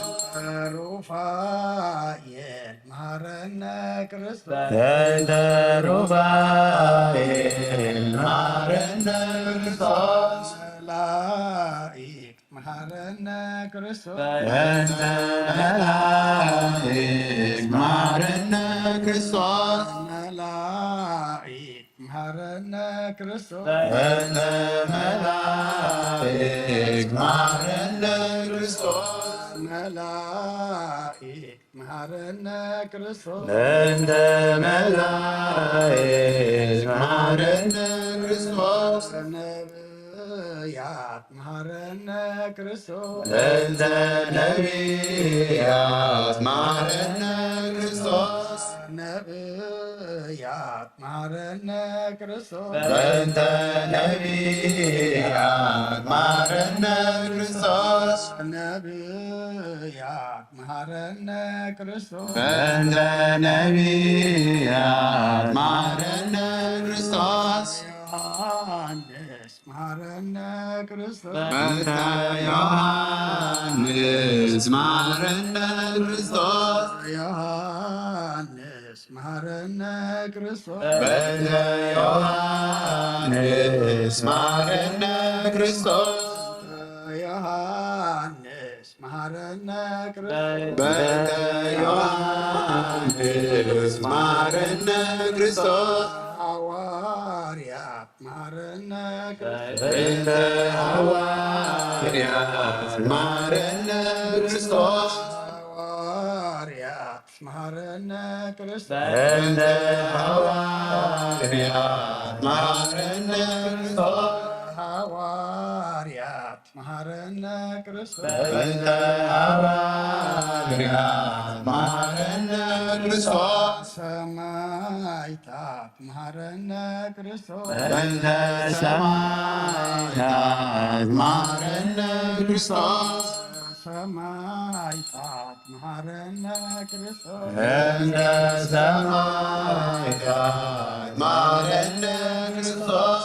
ሩፋኤል መሐረነ ክርስቶስ። በእንተ ሩፋኤል መሐረነ ክርስቶስ። መላእክት መሐረነ ክርስቶስ። በእንተ መላእክት መሐረነ ክርስቶስ። መላእክት መሐረነ ክርስቶስ። በእንተ መላእክት መሐረነ ክርስቶስ። መላእክት መሐረነ ክርስቶስ። በእንተ መላእክት መሐረነ ክርስቶስ። ነብያት መሐረነ ክርስቶስ። በእንተ ነቢያት መሐረነ ክርስቶስ። ነብያት መሐረነ ክርስቶስ። በእንተ ነቢያት መሐረነ ክርስቶስ። ነብያት መሐረነ ክርስቶስ። በእንተ ነቢያት መሐረነ ክርስቶስ። ዮሐንስ መሐረነ ክርስቶስ። በእንተ ዮሐንስ መሐረነ ክርስቶስ። ዮሐንስ መሃረነ ክርስቶስ። በእንተ ዮሃንስ መሃረነ ክርስቶስ። ዮሃንስ መሃረነ ክርስቶስ። በእንተ ዮሃንስ መሃረነ ክርስቶስ። ሃዋርያት መሃረነ ክርስቶስ። በእንተ ሃዋርያት መሃረነ ክርስቶስ። ሃዋርያት መሃረነ ክርስቶስ። በእንተ ሃዋርያት መሃረነ ክርስቶስ። ሃዋርያት መሃረነ ክርስቶስ። በእንተ ሃዋርያት መሃረነ ክርስቶስ። ሰማዕታት መሃረነ ክርስቶስ። በእንተ ሰማዕታት መሃረነ ክርስቶስ። ሰማዕታት መሃረነ ክርስቶስ። በእንተ ሰማዕታት መሃረነ ክርስቶስ።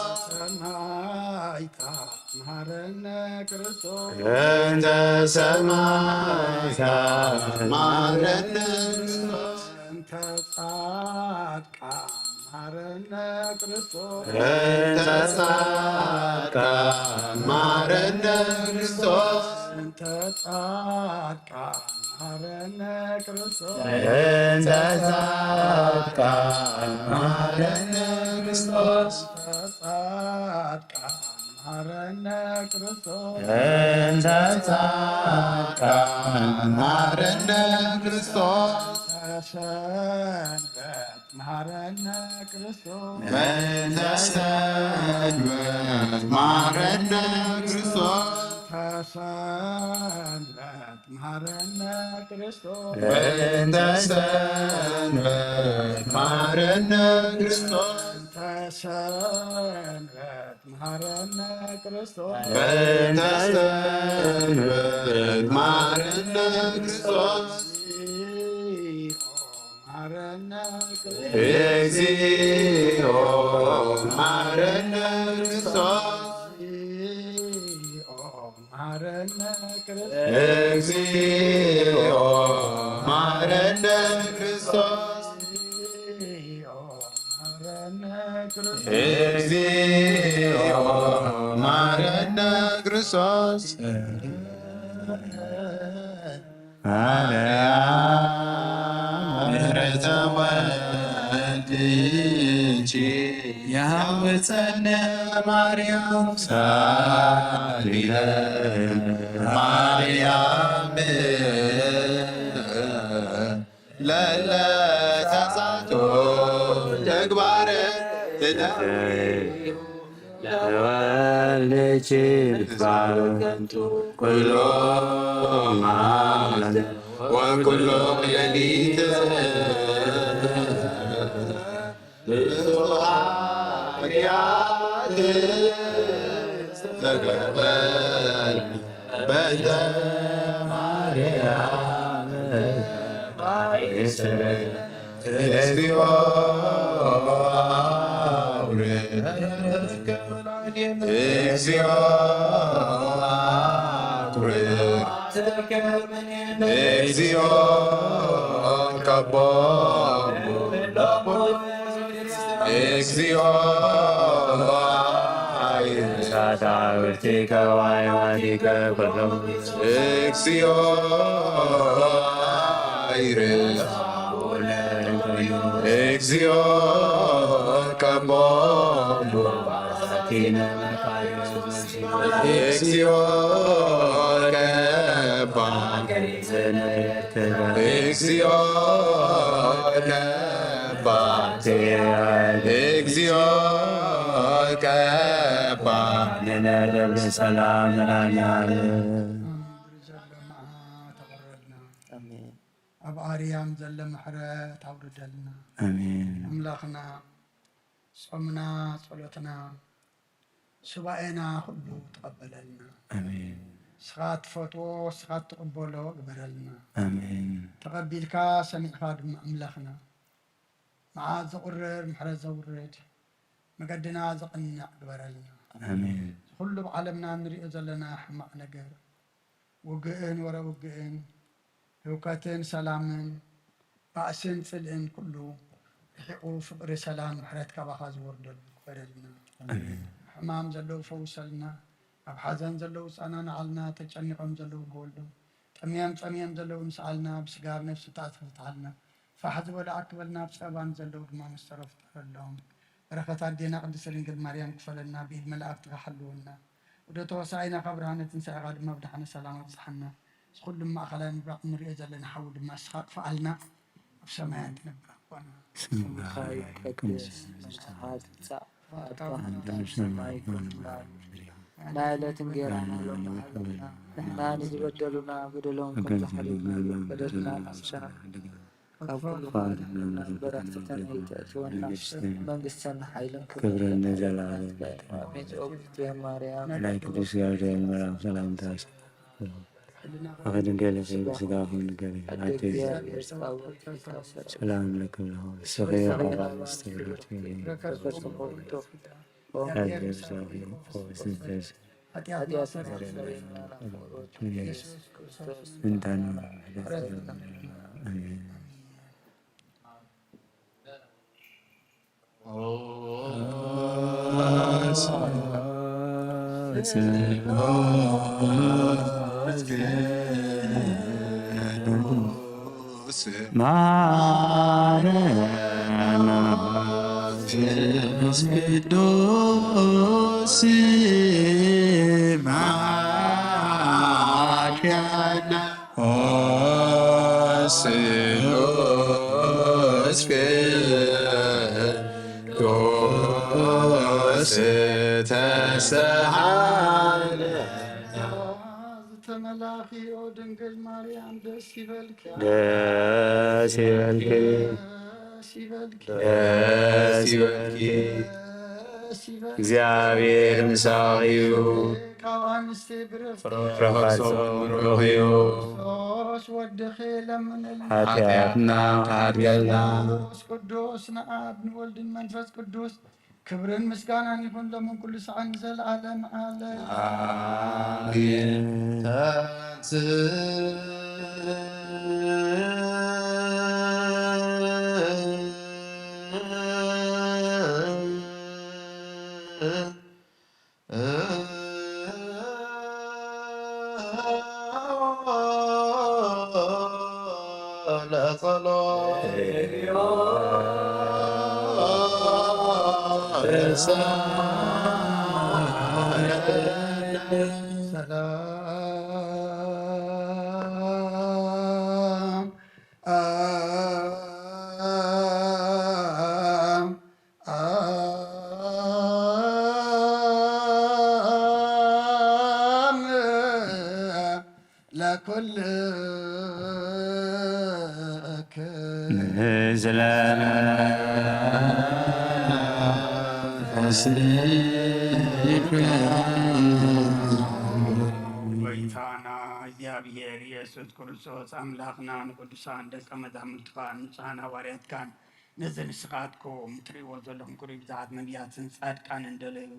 ሰማዕታት መሃረነ ክርስቶስ። በእንተ ሰማዕታት መሃረነ ክርስቶስ። እንተ ጻድቃን መሃረነ ክርስቶስ። በእንተ ጻድቃን መሃረነ ክርስቶስ። እንተ ጻድቃን መሃረነ ክርስቶስ። በእንተ ጻድቃን መሃረነ ክርስቶስ። እንተ ጻድቃን መሃረነ ክርስቶስ። በእንተ ጻድቃን መሃረነ ክርስቶስ። ሰንበት መሃረነ ክርስቶስ። በእንተ ሰንበት መሃረነ ክርስቶስ። ሰንበት መሃረነ ክርስቶስ። በእንተ ሰንበት መሃረነ ክርስቶስ። እንተ ሰንበት መሃረነ ክርስቶስ። በእንተ ሰንበት መሃረነ ክርስቶስ። መሃረነ ክርስቶስ። እግዚኦ መሃረነ ክርስቶስ። እግዚኦ መሃረነ ክርስቶስ። እግዚኦ መሃረነ ክርስቶስ። እግዚኦ መሃረነ ክርስቶስ። እግዚኦ መሃረነ ክርስቶስ። ማርያም ምሕረተ ወልድኪ ያውፀነ ማርያም ሳሊለ ማርያም ለለ ተሳቶ ተግባረ ትዳር ለወልድኪ ምግባር ከንቱ ኩሎ መዓልት ወኩሎ ሌሊት ብዙኃት ተቀበል በእንተ ማርያም ማይሰረ እግዚኦ አውርድ እግዚኦ አውርድ እግዚኦ ከቦ እግዚኦ አይሳታውርቲከ ዋይዋቲከ ኩሎም እግዚኦ አይርስ እግዚኦ ከቦ እግዚኦ ከባ እግዚኦ ከባ እግዚኦ ከባ ንነደብ ሰላም ራኛል ኣብ ምድሪ ዘሎ መዓት ኣውርደልና። ኣብ ኣርያም ዘሎ ምሕረት ኣውርደልና። ኣሜን ኣምላኽና ጾምና፣ ጸሎትና፣ ሱባኤና ኩሉ ተቐበለልና። ኣሜን ንስኻ ትፈትዎ፣ ንስኻ ትቕበሎ ግበረልና። ኣሜን ተቐቢልካ ሰሚዕካ ድማ ኣምላኽና መዓት ዘቑርር ምሕረት ዘውርድ መገድና ዘቕንዕ ግበረልና። ኣሜን ኩሉ ኣብ ዓለምና እንሪኦ ዘለና ሕማቕ ነገር ውግእን ወረ ውግእን ህውከትን ሰላምን ባእስን ጽልእን ኩሉ ርሒቑ ፍቕሪ ሰላም ምሕረት ካባኻ ዝወርደሉ ግበረልና። ሕማም ዘለዉ ፈውሰልና። ኣብ ሓዘን ዘለዉ ጸናንዓልና። ተጨኒቖም ዘለዉ ግበሎም። ጠምዮም ጸምዮም ዘለዉ ምስኣልና። ብስጋ ኣብ ነፍሲ ተኣትፍትሓልና። ፋሕ ዝበሉ ኣክበልና። ኣብ ጸባን ዘለዉ ድማ መስተሮ ፍጠረሎም። በረኸት ኣዴና ቅድስት ድንግል ማርያም ክፈለና። ብኢድ መላእክትኻ ሓልወና። ወደ ተወሳኢና ካብ ብርሃነ ትንሳኤኻ ድማ ብድሓነ ሰላም ኣብጽሓና። እዚ ኩሉ ማእኸላይ ምብራቕ እንሪኦ ዘለና ሓዊ ድማ እስኻ ኣጥፍኣልና። ኣብ ሰማያት ትነብር ኣቦና። ስምኻ ይትቀደስ፣ መንግስትኻ ትምጻእ፣ ፈቃድካ ከም ኣብ ሰማይ ከም ኣብ ምድሪ። ናይ ዕለት እንጌራና ሎሚ ሃበና። ንሕና ንዝበደሉና በደሎም ከም ዝሓለና በደልና ንስኻ ካብ ኩሉ በረከትን ይትእትወና። መንግስትን ሓይልን ክብርን ንዘለዓለም። ኣሜን። ኦ ማርያም ናይ ቅዱስ ገብርኤል መልኣክ ሰላምታ ኣኸድንገለ ስጋኹም ንገሪ ኣደ ኣደይ እግዚኣብሔር ጻውዒት ሰላም ለክብልኹ ስኺ ዮሐንስ ትብሉት ኃጢአት ማረና። ቅዱስ ማርያና ኦ ስሉስ ቅዱስ ተሰሃለ። ዝተመላኺ ኦ ድንግል ማርያም ደስ ይበልኪ። ደስ ይበልኪ። ደስ ይበልኪ። ደስ ይበልኪ። ደስ ይበልኪ። እግዚኣብሔር ምሳኺ እዩ። ካብ ኣንስቲ ብረኽቲ ፍረ ከርሶም ብሩኽ እዩ። ክርስቶስ ወድኺ ለምንልና። ሓጢኣትና ክሓድገልና። ቅዱስ ቅዱስ ንኣብ ንወልድን መንፈስ ቅዱስ ክብርን ምስጋናን ይኹን ሎምን ኩሉ ሰዓን ንዘለዓለም ዓለም። ኣሜን። ተንስ ለጸሎት ሰላም አም አም ለኩልክን ምስለ መንፈስከ። ጎይታና እግዚኣብሔር ኢየሱስ ክርስቶስ ኣምላኽና ንቅዱሳን ደቀ መዛሙርትኻን ንጹሓን ሃዋርያትካን ነዚ ንስኻትኩም እትርእይዎ ዘለኹም ክሩይ ብዝሓት ነቢያትን ጻድቃንን ደለዩ፣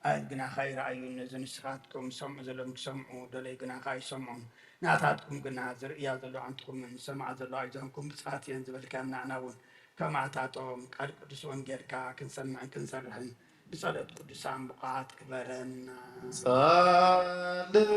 ኣእዝግናኻ ይረኣዩን፣ ነዚ ንስኻትኩም ትሰምዑ ዘለኹም ክሰምዑ ደለዩ ግናኻ ኣይሰምዑን። ናታትኩም ግና ዝርእያ ዘለዋ ኣዕንትኩምን ዝሰምዓ ዘለዋ ኣእዛንኩም ብጽሓት እየን ዝበልካና፣ ንዓና እውን ከምኣታቶም ቃል ቅዱስ ወንጌልካ ክንሰምዕን ክንሰርሕን ብጸሎት ቅዱሳን ብቑዓት ግበረና። ጸልእ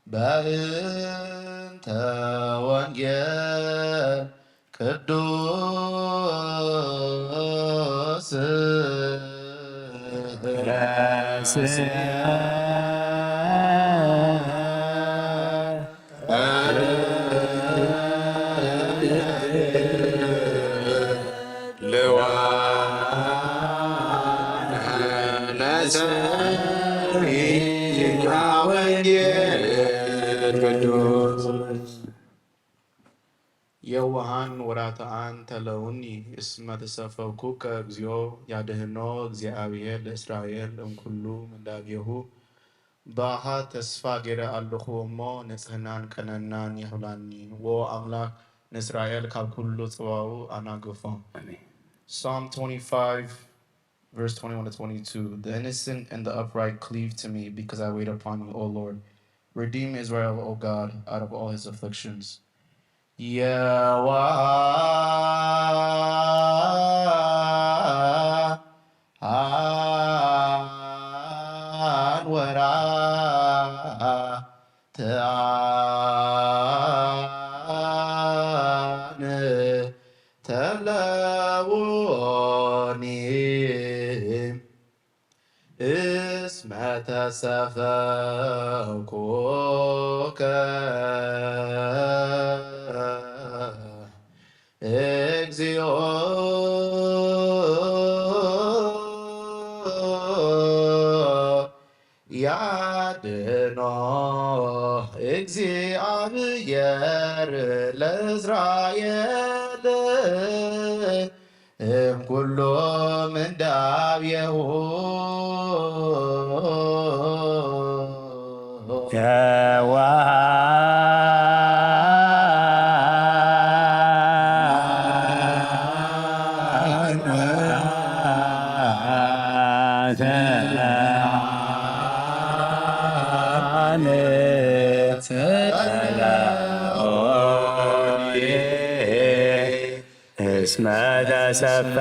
በእንተ ወንጌል ቅዱስ ረስያ የዋሃን ወራትዓን ተለውኒ እስመ ተሰፈውኩከ እግዚኦ ያድህኖ እግዚአብሔር ለእስራኤል እምኩሉ ምንዳቤሁ ብኣኻ ተስፋ ገይረ ኣለኹ እሞ፣ ንጽህናን ቀነናን ይኹላኒ። ዎ ኣምላኽ ንእስራኤል ካብ ኩሉ ጽባኡ ኣናግፎ። ኣሜን። Psalm twenty-five, verse twenty-one to twenty-two. The innocent and the upright cleave to me because I wait upon you, O Lord. Redeem Israel, O God, out of all his afflictions. የዋሃን ወራትዓን ተለውኒ እስመ ተሰፈውኩከ እግዚኦ ያድኖ እግዚአብሔር ለእስራኤል እምኩሉ ምንዳቤሁ። እስመ ተሰፈውኩከ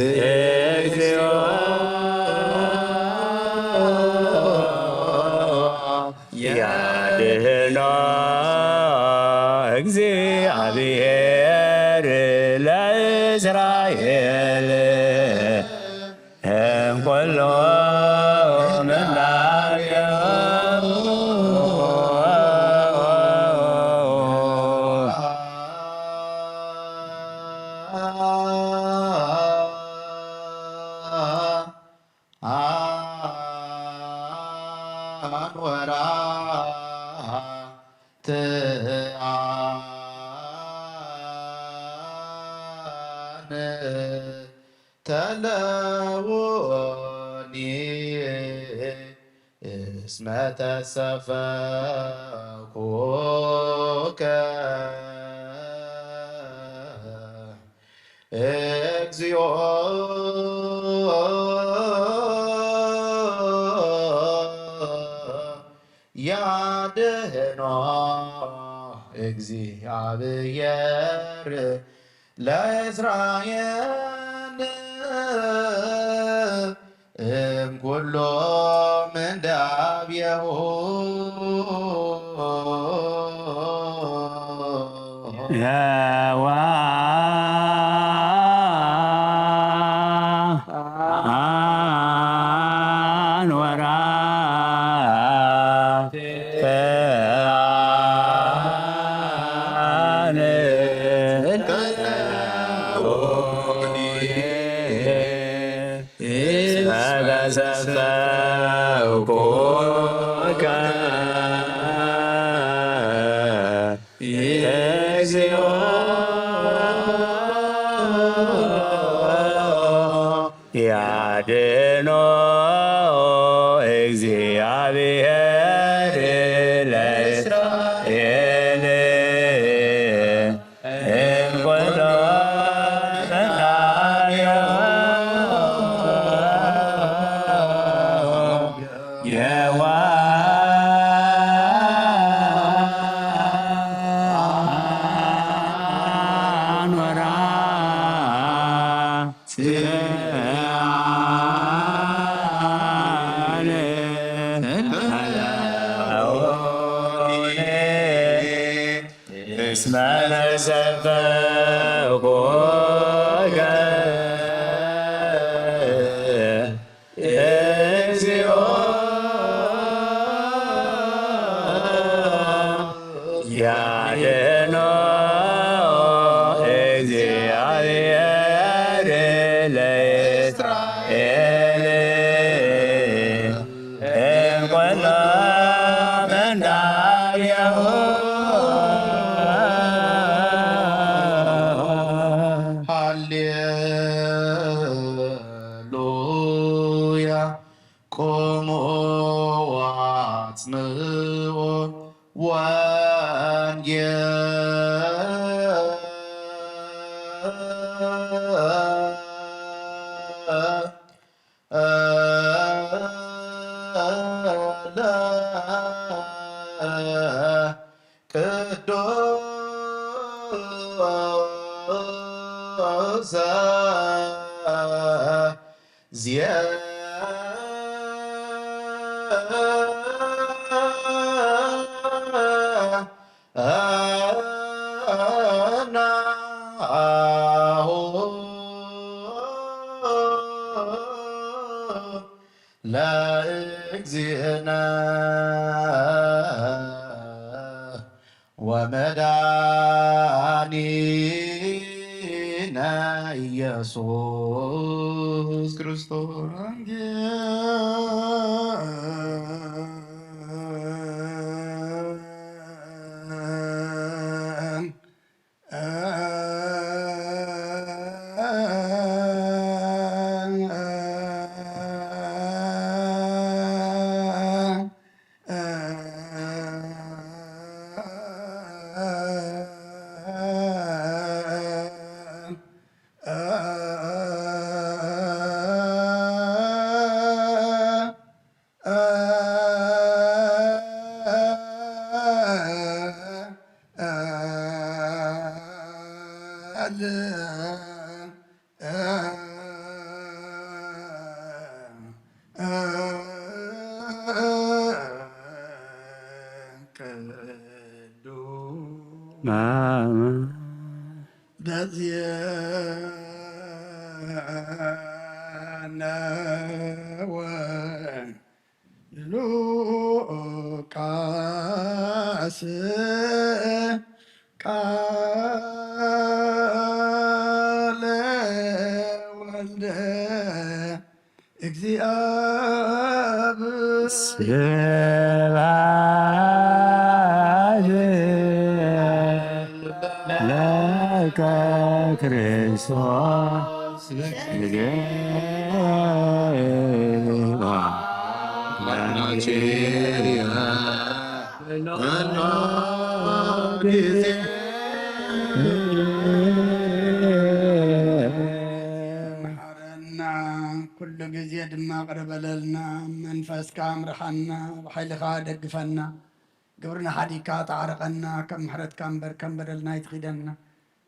እግዚኦ ያድህኖ እግዚአብሔር ለእስራኤል እምኩሉ ምንዳቤሁ። አንወራ ትአን ተለውኒ እስመ ተሰፈኩከ እግዚኦ ያድህኖ እግዚአብሔር ለእስራኤል እምኩሉ ምንዳቤሁ። የዋ አንወራ እግዚኦ ያድኖ እግዚአብሔር ለእስራኤል እምኩሉ ምንዳቤሁ። የዋ አንወራ እስመ ተሰፈውኩከ እግዚኦ ያድኖ እግዚአብሔር ለእስራኤል እምኩሉ ምንዳቤሁ። ሃሌ ለቅዱስ ዜናሁ ለእግዚእነ ወመድኃኒነ ኢየሱስ ክርስቶስ። ሉቃስ ቃለ ወልደ እግዚኣብሔር። ስብሐት ለከ ክርስቶስ። መሓረና፣ ኩሉ ግዜ ድማ ቅረ በለልና። መንፈስካ ምርሓና፣ ብሓይልኻ ደግፈና። ግብርና ሓዲግካ ተዓረቐና፣ ከም ምሕረትካ እምበር ከም በደልና ኣይትኺደና።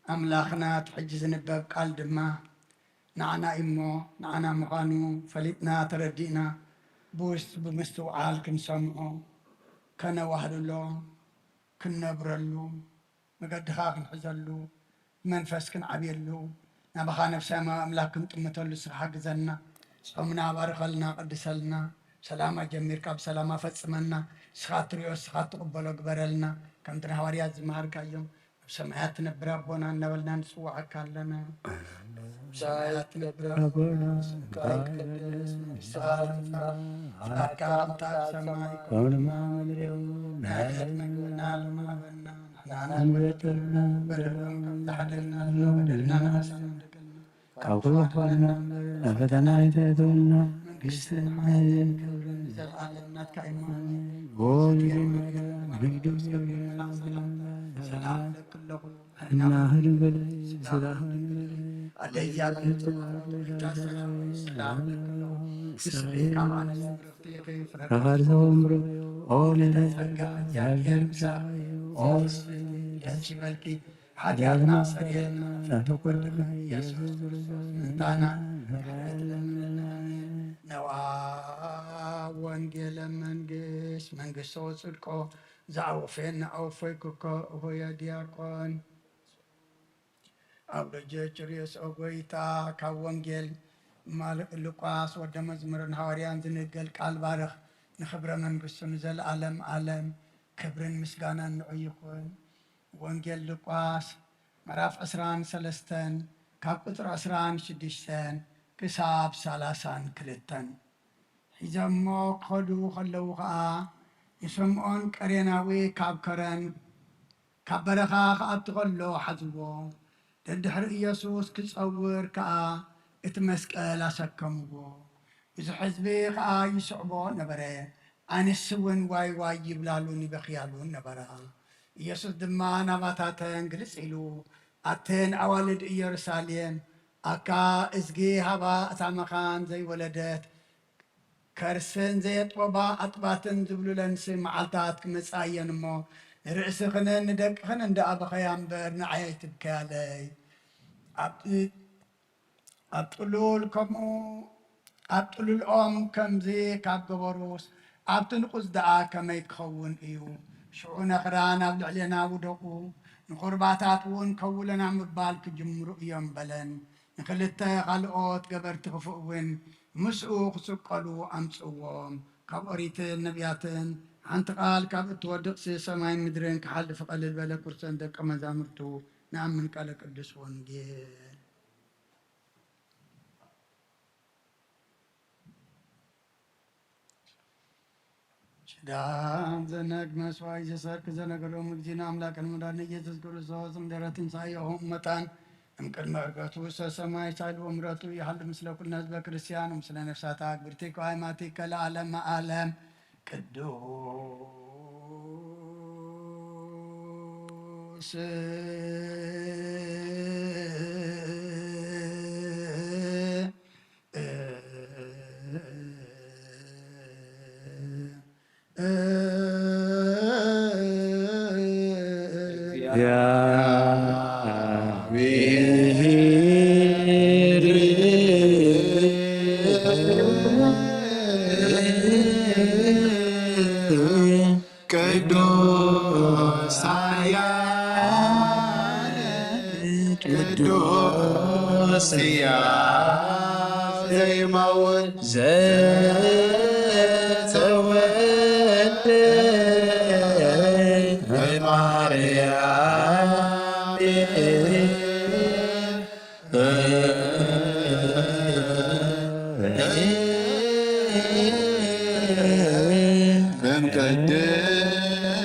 ኣምላኽና፣ እቲ ሕጂ ዝንበብ ቃል ድማ ንዓና እዩ እሞ፣ ንዓና ምዃኑ ፈሊጥና ተረዲእና፣ ብውስ-፣ ብምስትውዓል ክንሰምዖ፣ ከነዋህልሎ፣ ክንነብረሉ፣ መገድኻ ክንሕዘሉ፣ ብመንፈስ ክንዓብየሉ፣ ናባኻ ነፍሳዊ ኣምላኽ ክንጥምተሉ ንስኻ ሓግዘና። ጾምና ባርኸልና፣ ቀድሰልና። ሰላም ኣጀሚርካ ብሰላም ኣፈጽመና። ንስኻ እትሪኦ፣ ንስኻ እትቕበሎ ግበረልና። ከምቲ ንሃዋርያት ዝመሃርካዮም፣ ኣብ ሰማያት ትነብር ኣቦና እናበልና ንጽውዓካ ኣለና። ኣብ ሰማያት ትነብር ኣቦና፣ ስምካ ይትቀደስ፣ መንግስትኻ ትምጻእ፣ ፍቃድካ ከምቲ ኣብ ሰማይ ከምኡ ድማ ኣብ ምድሪ ይኹን። ናይ ዕለት መግብና ሎሚ ሃበና። ንሕና ንበድለና በደሎም ከም ዝሓደግና ንበደልና ንሓስብ። ካብ ክፉእ ኣድሕነና እምበር ናብ ፈተና ኣይተእትወና። መንግስትን ሓይልን ክብርን ንዘለኣለም ናትካ እዩ። ኣሜን። ኦ፣ ሰላም ለክለኹ። እናህል በለ ሰላም በለ። ኣደ እግዚኣብሔር ጽባሕ ሰላም ለክለኹ። ንስኺ ካብ ኣነ ዝብርኽቲ ኢኺ፣ ፍረ ቃል ዘወንብሮ። ኦ፣ ልዕለ ጸጋ እግዚኣብሔር ምሳኺ። ኦ፣ ደስ ይበልኪ። ሓጢኣትና ሰሪየልና፣ ፍትሒ ኩሉ ኢየሱስ ክርስቶስ ምእንታና ምሕረት ለምንና። ነዋ ወንጌለ መንግስት፣ መንግስቶ ጽድቆ፣ ዘኣወፈየና ኣወፈይኩኮ፣ እሆየ ዲያቆን። ኣብ ደጀ ጭርዮስ ኦ ጎይታ፣ ካብ ወንጌል ማል-፣ ሉቃስ ወደ መዝሙርን ሃዋርያን ዝንገል ቃል ባርኽ፣ ንኽብረ መንግስቱ ንዘለኣለም ኣለም ክብርን ምስጋናን ንዑ ይኹን። ወንጌል ሉቃስ ምዕራፍ ዕስራን ሰለስተን ካብ ቁጽሪ ዕስራን ሽዱሽተን ክሳብ ሰላሳን ክልተን። ሒዞሞ ክኸዱ ከለዉ ኸኣ ንስምዖን ቀሬናዊ ካብ ከረን ካብ በረኻ ክኣቱ ከሎ ሓዝዎ። ደድሕሪ ኢየሱስ ክጸውር ከኣ እቲ መስቀል ኣሰከምዎ። ብዙሕ ህዝቢ ኸኣ ይስዕቦ ነበረ። ኣንስቲ እውን ዋይ ዋይ ይብላሉን ይበኽያሉን ነበራ። ኢየሱስ ድማ ናባታተን ግልጽ ኢሉ፣ ኣተን ኣዋልድ ኢየሩሳሌም፣ ኣካ እዝጊ ሃባ እታ መኻን ዘይወለደት፣ ከርስን ዘየጥበባ ኣጥባትን ዝብሉለንሲ መዓልታት ክመጻ እየን እሞ፣ ንርእስኽንን ንደቅኽን እንዳ ኣበኸያ እምበር ንዓይ ኣይትብከያለይ። ኣብ ኣብ ጥሉል ከምኡ፣ ኣብ ጥሉልኦም ከምዚ ካብ ገበሩስ፣ ኣብቲ ንቑጽ ደኣ ከመይ ክኸውን እዩ? ሽዑ ነኽራን ኣብ ልዕሌና ውደቑ፣ ንኹርባታት እውን ከውለና ምባል ክጅምሩ እዮም በለን። ንኽልተ ካልኦት ገበርቲ ክፉእ እውን ምስኡ ክስቀሉ ኣምጽዎም። ካብ ኦሪትን ነቢያትን ሓንቲ ቃል ካብ እትወድቕሲ ሰማይን ምድርን ክሓልፍ ቀልል በለ። ክርስቶስ ደቀ መዛሙርቱ ንኣምን ቃለ ቅዱስ ወንጌል። ኪዳን ዘነግ መስዋዕት ዘሰርክ ዘነገሮም እግዚእነ ኣምላክን መድኃኒነ ኢየሱስ ክርስቶስ እምድረ ትንሣኤሁ መታን እምቅድመ ዕርገቱ ውስተ ሰማይ ሳይል ወምረቱ ይሃሉ ምስለ ኩልነ ህዝበ ክርስቲያን ምስለ ነፍሳታ ግብርቲከ ሃይማኖቲከ ለዓለመ ዓለም። ቅዱስ እግዚአብሔር ቅዱስ ኃያል ቅዱስ ሕያው ዘይመውት ዘተወልደ ማርያም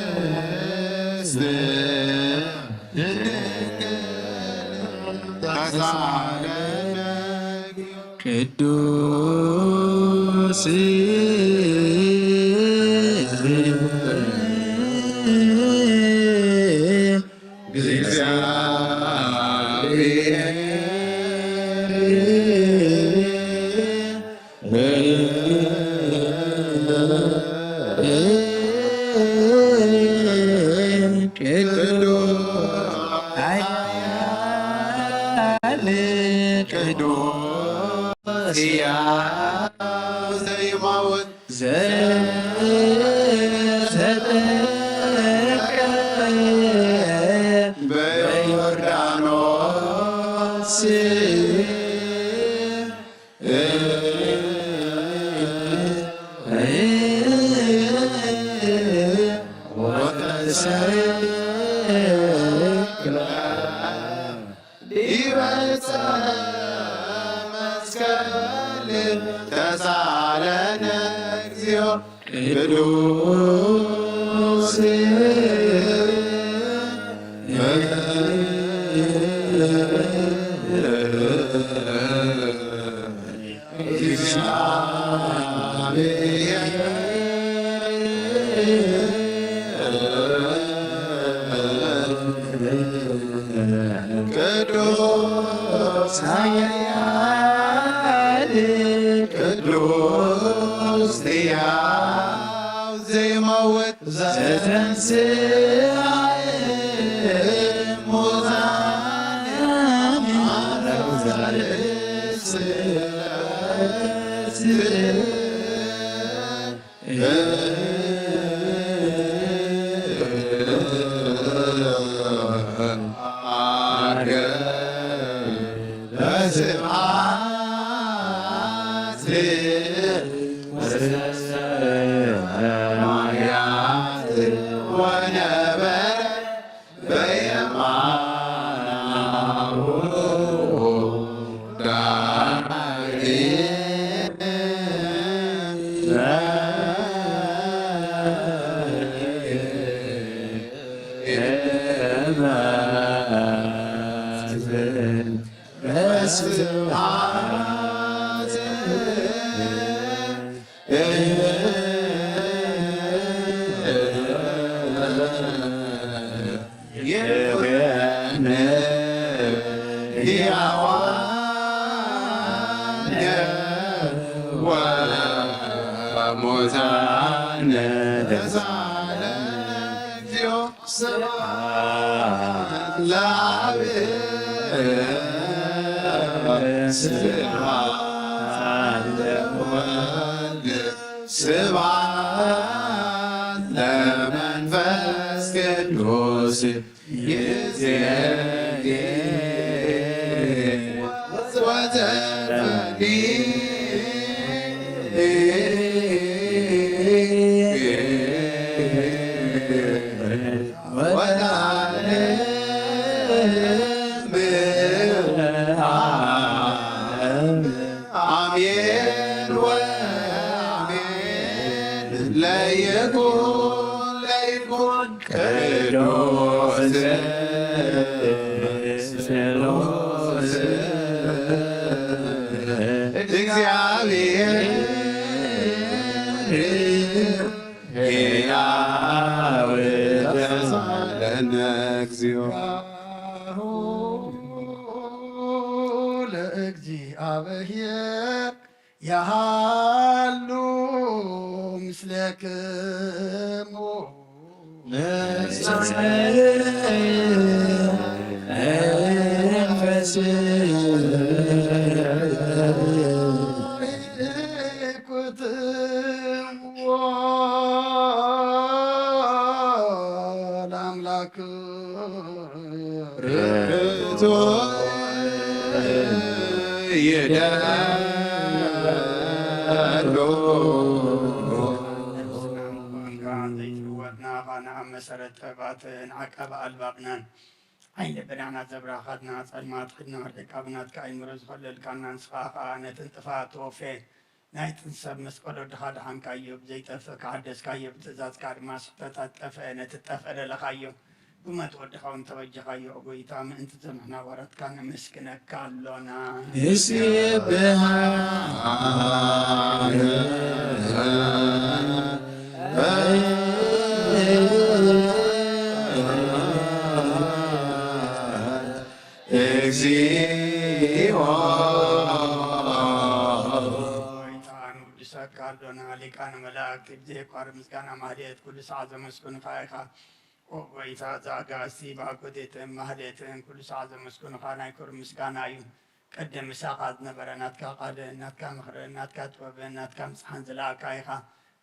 እምቅድስት ድንግል ተሳለነ ቅዱስ ቅዱስ ሕያው ዘይመውት ዘተጠምቀ በዮርዳኖስ ወተሰቅለ ዲበ ዕፀ መስቀል ተሳለነ እግዚኦ ቅዱስ ቅዱስ ኃያል ቅዱስ ሕያው ዘይመውት ዘተንሥአ እሙታን ሥላሴ ሙታነ ተሳለ እግዚኦ። ስብሐት ለአብ፣ ስብሐት ለወልድ፣ ስብሐት ለመንፈስ ቅዱስ። ይእዜኒ ወዘልፈኒ ወለዓለመ ዓለም። አሜን ወአሜን። ለይኩን ለይኩን ቅዱስ ስሉስ እግዚአብሔር ሕያው ተሳለነ እግዚኦ። ለእግዚአብሔር ያሃሉ ምስሌክሙ። ለአምላክ ርቱዕ ይደሉ። ዘይትልወጥ ንኣኻ ንኣብ መሰረት ጥበባትን ዓቃቢ ኣልባብናን ዓይኒ ልብናና ዘብራኻትና ጸልማት ሕድና ኣርሒቃ ብናትካ ኣይምሮ ዝኸለልካና ንስኻ ኸኣ ነትን ጥፋት ወፌ ናይትን ሰብ መስቀል ወድኻ ደሓንካዮ፣ ብዘይጠፍእ ከሓደስካዮ፣ ብትእዛዝካ ድማ ስሕተታት ጠፍአ፣ ነቲ ጠፍአ ደለኻዮ፣ ብሞት ወድኻ እውን ተበጀኻዮ። ኦ ጐይታ፣ ምእንቲ ዘምሕና ባሮትካ ነመስግነካ ኣሎና። ንስብሐ እግዚኦ። ጐይታ ንውድሰካ ኣሎና፣ ሊቃነ መላእክት ብዘየቋርጽ ምስጋና ማህሌት ኩሉ ሰዓት ዘመስግኑኻ ኢኻ። ኦ ጐይታ፣ እዛ ኣጋእዝቲ ብኣጎቴትን ማህሌትን ኩሉ ሰዓት ዘመስግኑኻ ናይ ክብሪ ምስጋና እዩ። ቅድም ምሳኻ ዝነበረ ናትካ ቃልን ናትካ ምኽርን ናትካ ጥበብን ናትካ ምጽሓን ዝለኣካ ኢኻ።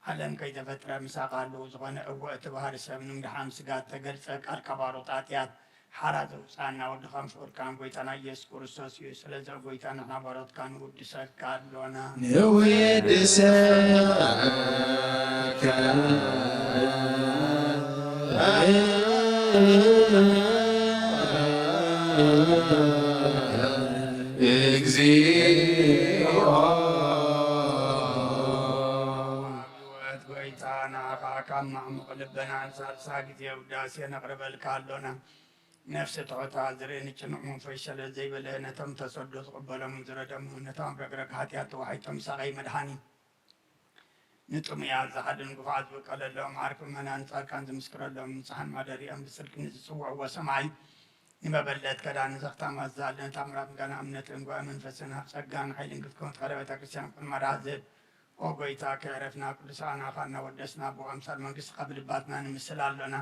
ዓለም ከይተፈጥረ ምሳኻ ኣለዉ ዝኾነ፣ እወ፣ እቲ ባህሪ ሰብ ንምድሓን ስጋ እተገልጸ ቃልካ ባሮት ኃጢኣት ሓራ ዘውጽኣና ወድኻን ፍቑርካን ጐይታና ኢየሱስ ክርስቶስ እዩ። ስለዚ ኦ ጐይታ ንሕና ባሮትካ ንውድሰካ ኣሎና። ንውድሰካ እግዚኦ። ኣቤት ጐይታ፣ ንዓኻ ካብ ማዕሙቕ ልብና ንሳልሳ ግዜ ውዳሴ ነቕርበልካ ኣሎና። ነፍሲ ትሑታ ዝርኢ ንጭኑቕ መንፈስ ሸለል ዘይበለ፣ ነቶም ተሰዶ ዝቕበሎምን ዝረደሞምን፣ ነቶም ረግረግ ሓጢኣት ተዋሒጦም ሳቐይ መድሓኒ ንጥሙያት ዝሓድን ግፉዓት ዝብቀለሎም፣ ዓርኪ ምእመናን ጻድቃን ዝምስክረሎም፣ ንጽሓን ማደሪኦም ብጽድቂ ንዝጽውዕዎ ሰማይ ንመበለት ከዳን ዘኽታማት ዝኣልን ታምራት ምስጋና እምነትን ጓ መንፈስን ኣብ ጸጋን ሓይልን ክትከውን ትኸለ ቤተ ክርስቲያን ቅድመ ራዝብ ኦ ጐይታ ከየዕረፍና ቅዱሳን ኣኻልና ወደስና ብኣምሳል መንግስትኻ ብልባትና ንምስል ኣሎና።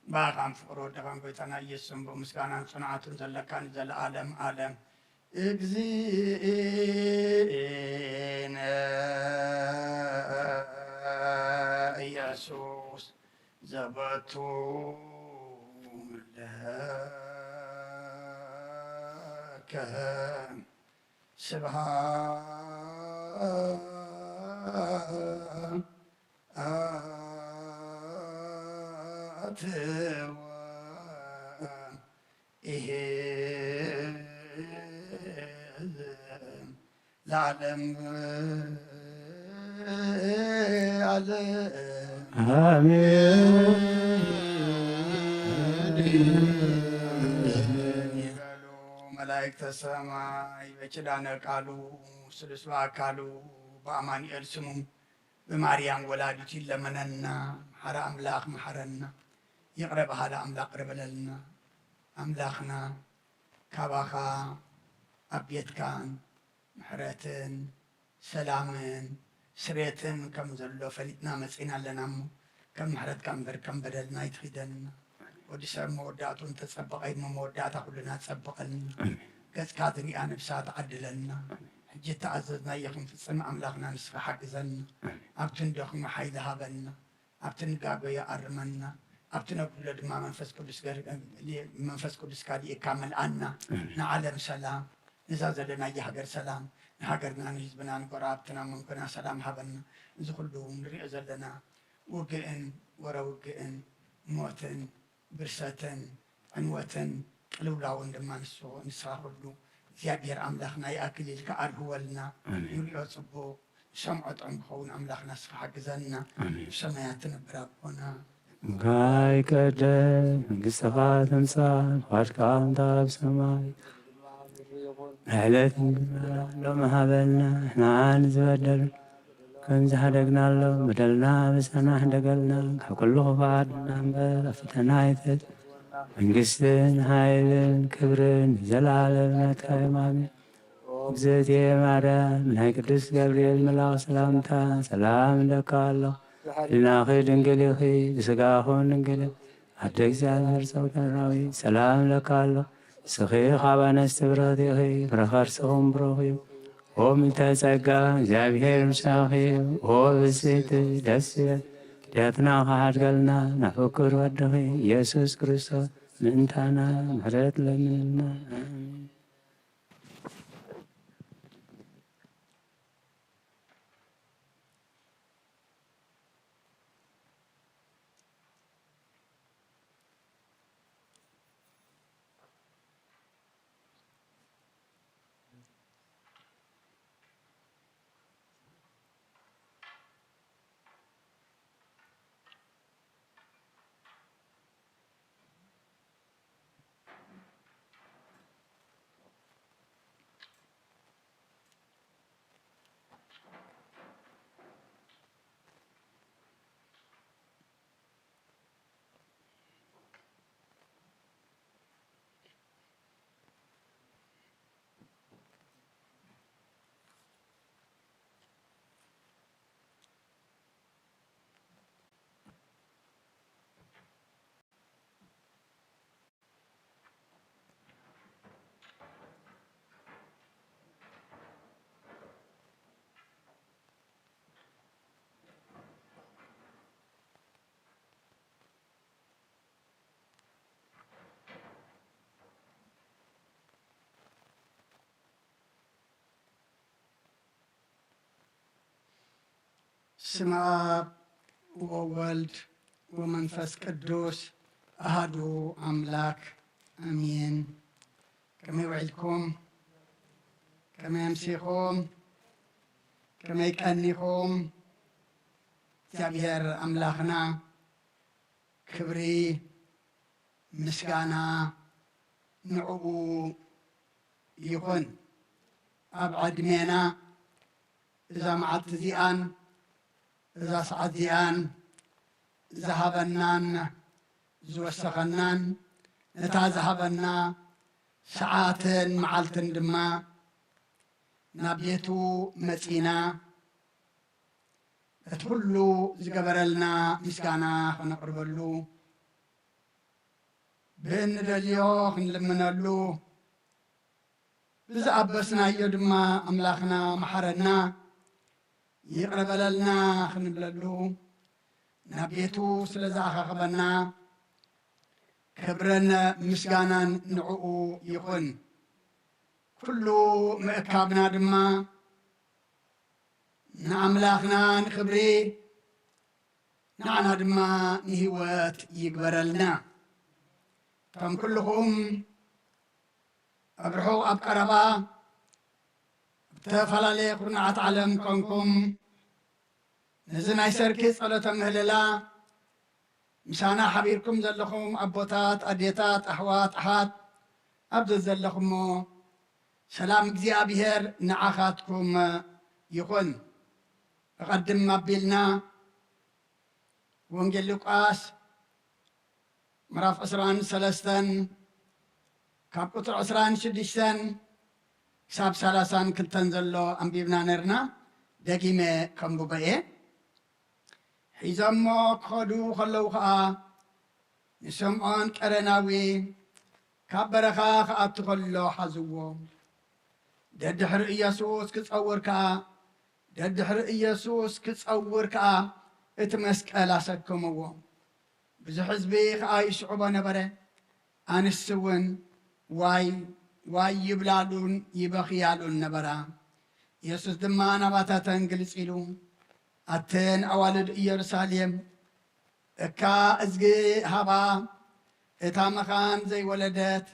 ብኣኻን ፍቕሪ ወድኻን ጐይታና ኢየሱስን ብምስጋናን ጽንዓቱን ዘለካ ንዘለኣለም ኣለም። እግዚእነ ኢየሱስ ዘበቱ ለከ ስብሐት ወ ኢሄ ለዓለም ዓለም። አሜን። ይበሉ መላእክተ ሰማይ በኪዳነ ቃሉ ስሉስ በአካሉ በአማኑኤል ስሙ ብማርያም ወላዲቱ ይለመነና። መሓሪ ኣምላኽ መሓረና፣ ይቕረ በሃሊ ኣምላኽ ቅረ በለልና። ኣምላኽና ካባኻ ኣብ ቤትካን ምሕረትን ሰላምን ስሬትን ከም ዘሎ ፈሊጥና መጺና ኣለና እሞ፣ ከም ምሕረትካ እምበር ከም በደልና ኣይትኺደልና። ወዲ ሰብ መወዳእቱ እንተጸበቐ እሞ፣ መወዳእታ ኩልና ጸብቐልና። ኣሜን። ገጽካ ትሪኣ ነብሳ ትዓድለልና። ኣሜን። ሕጂ እተኣዘዝናዮ ክንፍጽም ኣምላኽና ንስኻ ሓግዘና። ኣሜን። ኣብቲ ንደኽሞ ሓይሊ ሃበና። ኣብቲ ንጋገዮ ኣርመና። ኣብቲ ነጉድሎ ድማ መንፈስ ቅዱስ ገር-፣ መንፈስ ቅዱስካ ልኢካ መልኣና። ኣሜን። ንዓለም ሰላም፣ ነዛ ዘለናያ ሃገር ሰላም፣ ንሃገርና፣ ንህዝብና፣ ንጎረባብትና፣ መንኮና ሰላም ሃበና። እዚ ኩሉ ንሪኦ ዘለና ውግእን ወረ ውግእን ሞትን ብርሰትን ዕንወትን ቅልውላውን ድማ ንሱ፣ ንስኻ ኩሉ እግዚኣብሔር ኣምላኽና ይኣክል ኢልካ ኣርህወልና። ኣሜን። ንሪኦ ጽቡቕ፣ ንሰምዖ ጥዑም ክኸውን ኣምላኽና ንስኻ ሓግዘና። ኣሜን። ብሰማያት ትነብር ኣቦና። ጋይ ቀደም መንግሥትኻ ትምጻእ፣ ፍቓድካ ከምታ ኣብ ሰማይ። ዕለት እንጀራና ሎሚ ሃበና፣ ንዓን ዝበደሉ ከም ዝሓደግናሎም፣ በደልና ምሳና ሕደገልና፣ ካብ ኩሉ ክፉእ ኣድሕነና እምበር፣ ኣብ ፈተና ኣይተእትወና። መንግስትን ሓይልን ክብርን ንዘለዓለም ናትካ እዮም። ኣሜን። እግዝእትየ ማርያም፣ ናይ ቅዱስ ገብርኤል መልኣኽ ሰላምታ ሰላም እለካ ኣለኹ። ሕሊናኺ ድንግል ኢኺ፣ ብስጋኹን ድንግል ኢኺ። ኣደ እግዚኣብሔር ጸውተራዊ ሰላም እለካ ኣለኹ። ንስኺ ካብ ኣንስቲ ብርኽቲ ኢኺ፣ ፍረ ከርስኹም ብሩኽ እዩ። ኦም እንተ ጸጋ እግዚኣብሔር ምሳኺ እዩ። ኦ ብስቲ ደስ ይበል። ክድያትና ክሓድገልና ናብ ፍቁር ወድኺ ኢየሱስ ክርስቶስ ምእንታና ምሕረት ለምንልና። ኣሜን። ስመ ኣብ ወወልድ ወመንፈስ ቅዱስ ኣሃዱ ኣምላክ ኣሜን። ከመይ ውዒልኩም? ከመይ ኣምሲኹም? ከመይ ቀኒኹም? እግዚኣብሔር ኣምላኽና ክብሪ ምስጋና ንዕኡ ይኹን። ኣብ ዕድሜና እዛ መዓልቲ እዚኣን እዛ ሰዓት እዚኣን ዝሃበናን ዝወሰኸናን ነታ ዝሃበና ሰዓትን መዓልትን ድማ ናብ ቤቱ መጺና እቲ ኩሉ ዝገበረልና ምስጋና ኸነቕርበሉ፣ ብእንደልዮ ኽንልምነሉ፣ ብዝኣበስናዮ ድማ ኣምላኽና መሓረና፣ ይቕረ በለልና ኽንብለሉ፣ ናብ ቤቱ ስለ ዝኣኻኸበና፣ ክብርን ምስጋናን ንዕኡ ይኹን። ኩሉ ምእካብና ድማ ንኣምላኽና ንኽብሪ፣ ንዓና ድማ ንህይወት ይግበረልና። ከም ኩልኹም ኣብ ርሑቕ ኣብ ቀረባ፣ ኣብ ዝተፈላለየ ኩርናዓት ዓለም ኮንኩም፣ ነዚ ናይ ሰርኪ ጸሎተ ምህልላ ምሳና ሓቢርኩም ዘለኹም ኣቦታት፣ ኣዴታት፣ ኣሕዋት፣ ኣሓት፣ ኣብ ዘዘለኹሞ ሰላም እግዚኣብሔር ንዓኻትኩም ይኹን። ኣቐድም ኣቢልና ወንጌል ሉቃስ ምዕራፍ ዕስራን ሰለስተን ካብ ቁጽሪ ዕስራን ሽዱሽተን ክሳብ ሰላሳን ክልተን ዘሎ ኣንቢብና ነርና። ደጊመ ከንብቦ እየ። ሒዞሞ ክኸዱ ከለዉ ኸኣ ንስምዖን ቀረናዊ ካብ በረኻ ክኣቱ ከሎ ሓዝዎ። ደድሕሪ ኢየሱስ ክጸውር ከኣ፣ ደድሕሪ ኢየሱስ ክጸውር ከኣ እቲ መስቀል ኣሰከምዎ። ብዙሕ ህዝቢ ኸኣ ይስዕቦ ነበረ። ኣንስቲ እውን ዋይ ዋይ ይብላሉን ይበኽያሉን ነበራ። የሱስ ድማ ናባታተን ግልጽ ኢሉ፣ ኣተን ኣዋልድ ኢየሩሳሌም፣ እካ እዝጊ ሃባ፣ እታ መኻን ዘይወለደት፣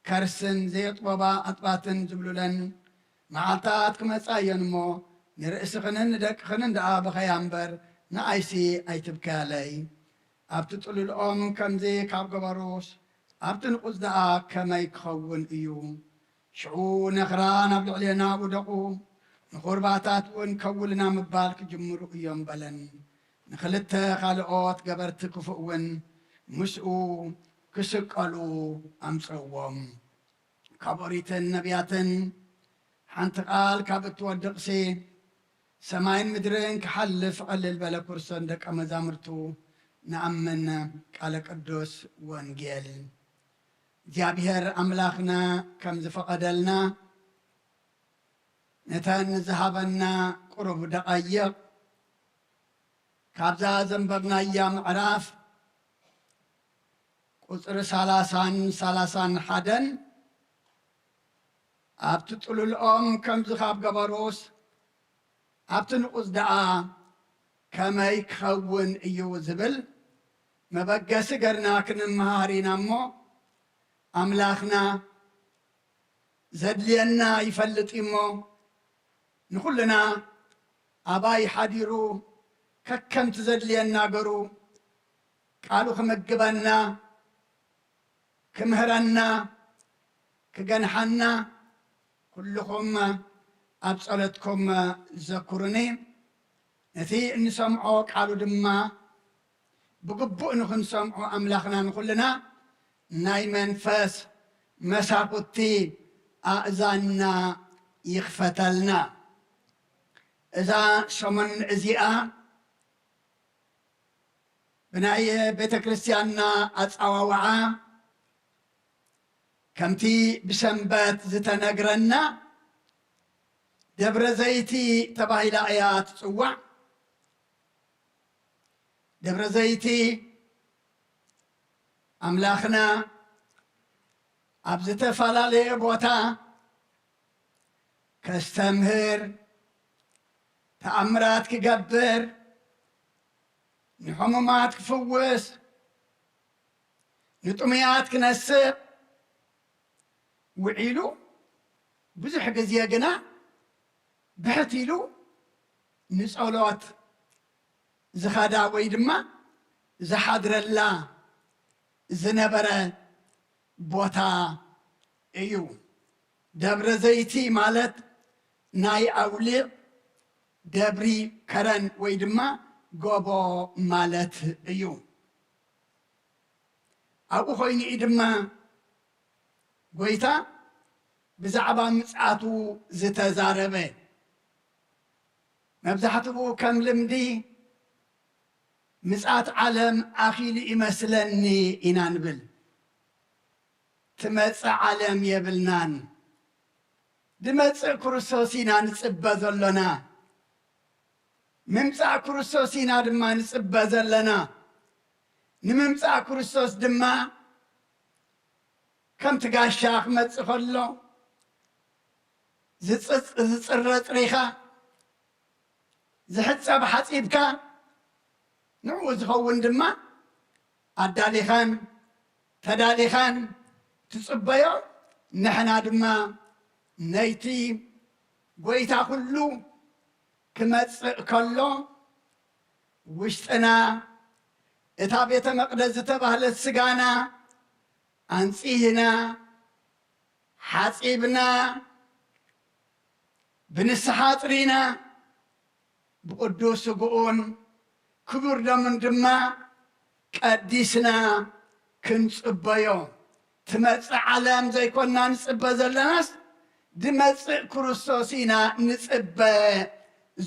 ከርስን ዘየጥበባ ኣጥባትን ዝብሉለን መዓልታት ክመጻ እየን እሞ፣ ንርእስኽንን ንደቅኽንን ደኣ ብኸያ እምበር፣ ንኣይሲ ኣይትብከያለይ። ኣብቲ ጥሉልኦም ከምዚ ካብ ገበሩስ፣ ኣብቲ ንቑጽ ደኣ ከመይ ክኸውን እዩ? ሽዑ ነኽራ ናብ ልዕሌና ውደቑ፣ ንኹርባታት እውን ከውልና ምባል ክጅምሩ እዮም በለን። ንኽልተ ካልኦት ገበርቲ ክፉእ እውን ምስኡ ክስቀሉ ኣምጸዎም። ካብ ኦሪትን ነቢያትን ሓንቲ ቃል ካብ እትወድቕሲ፣ ሰማይን ምድርን ክሓልፍ ቀልል በለ። ክርስቶን ደቀ መዛሙርቱ ንኣምን። ቃለ ቅዱስ ወንጌል። እግዚኣብሔር ኣምላኽና ከም ዝፈቐደልና፣ ነተን ዝሃበና ቁሩብ ደቓይቕ፣ ካብዛ ዘንበብናያ ምዕራፍ ቁጽሪ ሰላሳን ሰላሳን ሓደን፣ ኣብቲ ጥሉልኦም ከምዚ ካብ ገበሩስ፣ ኣብቲ ንቑጽ ደኣ ከመይ ክኸውን እዩ ዝብል መበገሲ ገርና ክንመሃር ኢና እሞ፣ ኣምላኽና ዘድልየና ይፈልጥ እዩ እሞ፣ ንኹልና ኣባይ ሓዲሩ ከከምቲ ዘድልየና ገሩ ቃሉ ክምግበና፣ ክምህረና፣ ክገንሓና፣ ኩልኹም ኣብ ጸሎትኩም ዘክሩኒ። ነቲ እንሰምዖ ቃሉ ድማ ብግቡእ ንኽንሰምዖ ኣምላኽና ንኹልና ናይ መንፈስ መሳኹቲ ኣእዛንና ይኽፈተልና። እዛ ሰሙን እዚኣ ብናይ ቤተ ክርስቲያንና ኣጸዋውዓ ከምቲ ብሰንበት ዝተነግረና ደብረ ዘይቲ ተባሂላ እያ ትጽዋዕ። ደብረ ዘይቲ ኣምላኽና ኣብ ዝተፈላለየ ቦታ ከስተምህር፣ ተኣምራት ክገብር፣ ንሕሙማት ክፍውስ፣ ንጥሙያት ክነስእ ውዒሉ፣ ብዙሕ ግዜ ግና ብሕት ኢሉ ንጸሎት ዝኸዳ ወይ ድማ ዝሓድረላ ዝነበረ ቦታ እዩ። ደብረ ዘይቲ ማለት ናይ ኣውሊዕ ደብሪ ከረን ወይ ድማ ጎቦ ማለት እዩ። ኣብኡ ኮይኑ እዩ ድማ ጎይታ ብዛዕባ ምጽኣቱ ዝተዛረበ። መብዛሕትኡ ከም ልምዲ ምጽኣት ዓለም ኣኺሉ ይመስለኒ ኢና ንብል። ትመጽእ ዓለም የብልናን። ድመጽእ ክርስቶስ ኢና ንጽበ ዘሎና። ምምጻእ ክርስቶስ ኢና ድማ ንጽበ ዘለና። ንምምጻእ ክርስቶስ ድማ ከምቲ ጋሻ ክመጽእ ከሎ ዝጽ-፣ ዝጽረ ጽሪኻ፣ ዝሕጸብ ሓጺብካ፣ ንዕኡ ዝኸውን ድማ ኣዳሊኻን ተዳሊኻን ትጽበዮ። ንሕና ድማ ነይቲ ጐይታ ኩሉ ክመጽእ ከሎ፣ ውሽጥና፣ እታ ቤተ መቕደስ ዝተባህለት ስጋና ኣንጺህና፣ ሓጺብና፣ ብንስሓ ኣጽሪና፣ ብቕዱስ ስግኡን ክቡር ደሙን ድማ ቀዲስና ክንጽበዮ። ትመጽእ ዓለም ዘይኮንና ንጽበ ዘለናስ፣ ድመጽእ ክርስቶስ ኢና ንጽበ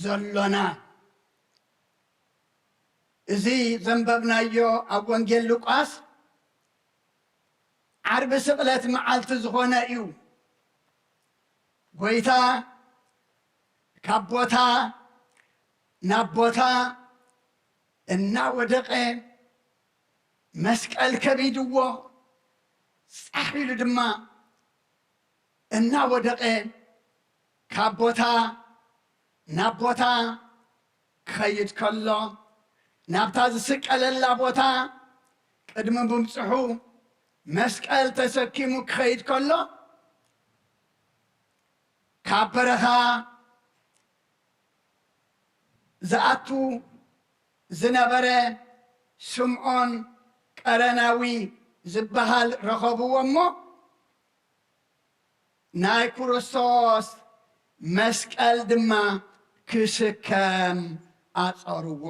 ዘሎና። እዚ ዘንበብናዮ ኣብ ወንጌል ሉቃስ ዓርቢ ስቕለት መዓልቲ ዝኾነ እዩ። ጎይታ ካብ ቦታ ናብ ቦታ እናወደቐ መስቀል ከቢድዎ፣ ጻሕ ኢሉ ድማ እናወደቐ ካብ ቦታ ናብ ቦታ ክኸይድ ከሎ፣ ናብታ ዝስቀለላ ቦታ ቅድሚ ምብጽሑ መስቀል ተሰኪሙ ክኸይድ ከሎ፣ ካብ በረኻ ዝኣቱ ዝነበረ ስምዖን ቀረናዊ ዝበሃል ረኸብዎ እሞ፣ ናይ ክርስቶስ መስቀል ድማ ክስከም ኣጸርዎ።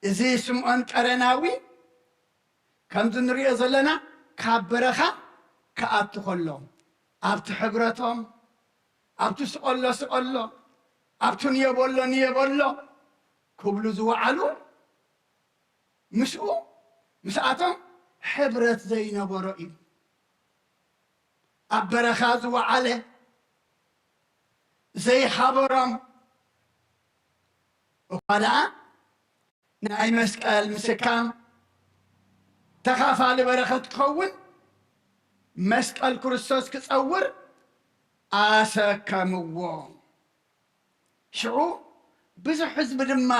እዚ ስምዖን ቀረናዊ፣ ከምዚ ንሪኦ ዘለና፣ ካብ በረኻ ክኣቱ ከሎ፣ ኣብቲ ሕብረቶም፣ ኣብቲ ስቐሎ ስቐሎ፣ ኣብቲ ንየበሎ ንየበሎ ክብሉ ዝወዓሉ፣ ምስኡ፣ ምስኣቶም ሕብረት ዘይነበሮ እዩ። ኣብ በረኻ ዝወዓለ፣ ዘይሓበሮም እኳ ደኣ፣ ናይ መስቀል ምስካም ተኻፋሊ በረኸት ክኸውን፣ መስቀል ክርስቶስ ክጸውር ኣሰከምዎ። ሽዑ ብዙሕ ህዝቢ ድማ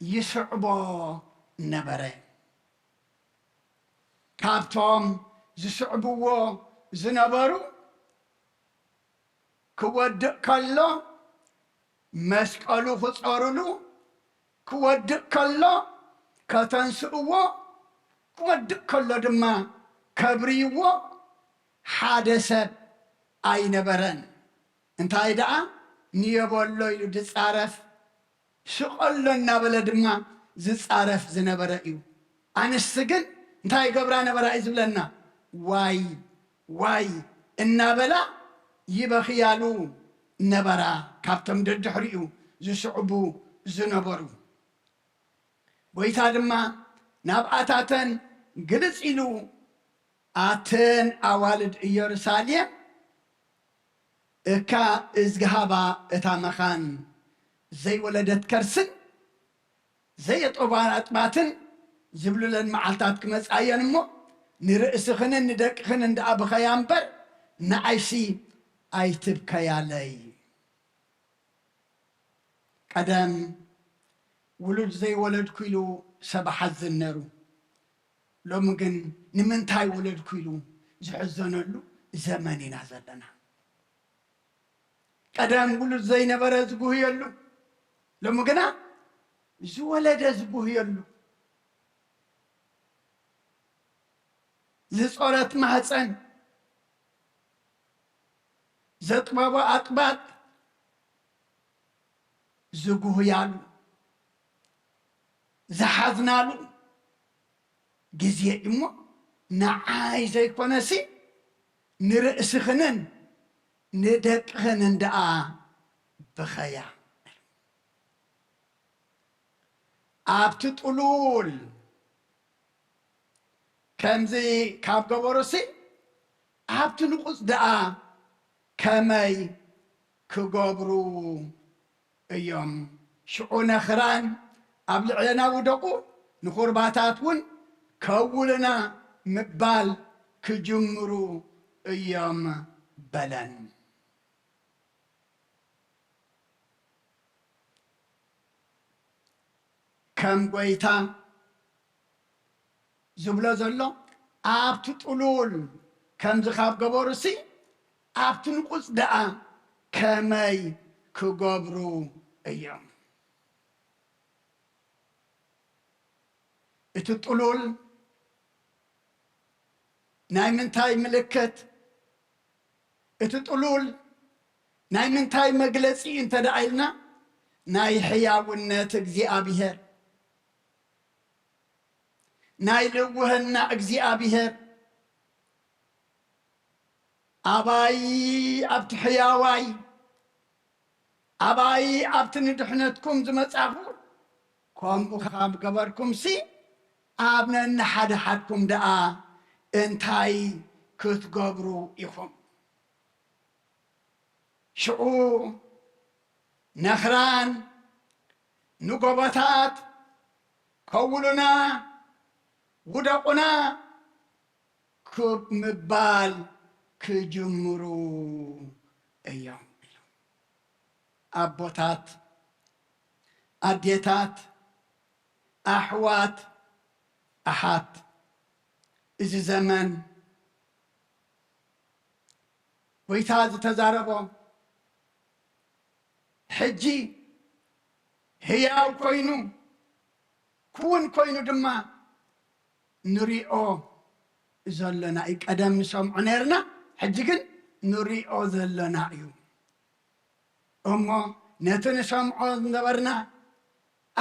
ይስዕቦ ነበረ። ካብቶም ዝስዕብዎ ዝነበሩ፣ ክወድቕ ከሎ መስቀሉ ክጾርሉ፣ ክወድቕ ከሎ ከተንስእዎ፣ ክወድቕ ከሎ ድማ ከብርይዎ ሓደ ሰብ ኣይነበረን። እንታይ ደኣ ንየበሎ ኢሉ ዝጻረፍ፣ ስቐሎ እናበለ ድማ ዝጻረፍ ዝነበረ እዩ። ኣንስቲ ግን እንታይ ይገብራ ነበራ እዩ ዝብለና? ዋይ ዋይ እናበላ ይበኽያሉ ነበራ፣ ካብቶም ደድሕሪኡ ዝስዕቡ ዝነበሩ። ጎይታ ድማ ናብኣታተን ግልጽ ኢሉ፣ ኣተን ኣዋልድ ኢየሩሳሌም፣ እካ እዝግሃባ እታ መኻን ዘይወለደት ከርስን ዘየጠባ ኣጥባትን ዝብሉለን መዓልታት ክመጻ እየን እሞ፣ ንርእስኽንን ንደቅኽን እንድኣ ብኸያ እምበር፣ ንዓይሲ ኣይትብከያለይ። ቀደም ውሉድ ዘይወለድኩ ኢሉ ሰብ ሓዝን ነሩ። ሎሚ ግን ንምንታይ ወለድኩ ኢሉ ዝሕዘነሉ ዘመን ኢና ዘለና። ቀደም ውሉድ ዘይነበረ ዝጉህየሉ፣ ሎሚ ግና ዝወለደ ዝጉህየሉ፣ ዝጾረት ማህፀን፣ ዘጥበቦ ኣጥባት ዝጉህያሉ፣ ዝሓዝናሉ ግዜ እሞ፣ ንዓይ ዘይኮነሲ ንርእስኽንን ንደቅኽንን ደኣ ብኸያ። ኣብቲ ጥሉል ከምዚ ካብ ገበሩሲ፣ ኣብቲ ንቑጽ ደኣ ከመይ ክገብሩ እዮም? ሽዑ ነኽራን ኣብ ልዕለና ውደቑ፣ ንኹርባታት እውን ከውልና ምባል ክጅምሩ እዮም በለን። ከም ጎይታ ዝብሎ ዘሎ፣ ኣብቲ ጥሉል ከምዚ ካብ ገበሩሲ፣ ኣብቲ ንቑጽ ደኣ ከመይ ክገብሩ እዮም? እቲ ጥሉል ናይ ምንታይ ምልክት? እቲ ጥሉል ናይ ምንታይ መግለጺ እንተ ደኣ ኢልና፣ ናይ ሕያውነት እግዚኣብሔር፣ ናይ ልውህና እግዚኣብሔር፣ ኣባይ ኣብቲ ሕያዋይ፣ ኣባይ ኣብቲ ንድሕነትኩም ዝመጻኹ፣ ከምኡ ካብ ገበርኩምሲ፣ ኣብ ነንሓድሓድኩም ደኣ እንታይ ክትገብሩ ኢኹም? ሽዑ ነኽራን ንጎቦታት፣ ከውሉና፣ ውደቑና ክብ ምባል ክጅምሩ እዮም። ኣቦታት፣ ኣዴታት፣ ኣሕዋት፣ ኣሓት፣ እዚ ዘመን ጎይታ ዝተዛረቦ፣ ሕጂ ህያው ኮይኑ፣ ክውን ኮይኑ ድማ ንሪኦ ዘሎና እዩ። ቀደም ንሰምዖ ነርና፣ ሕጂ ግን ንሪኦ ዘሎና እዩ። እሞ ነቲ ንሰምዖ ዝነበርና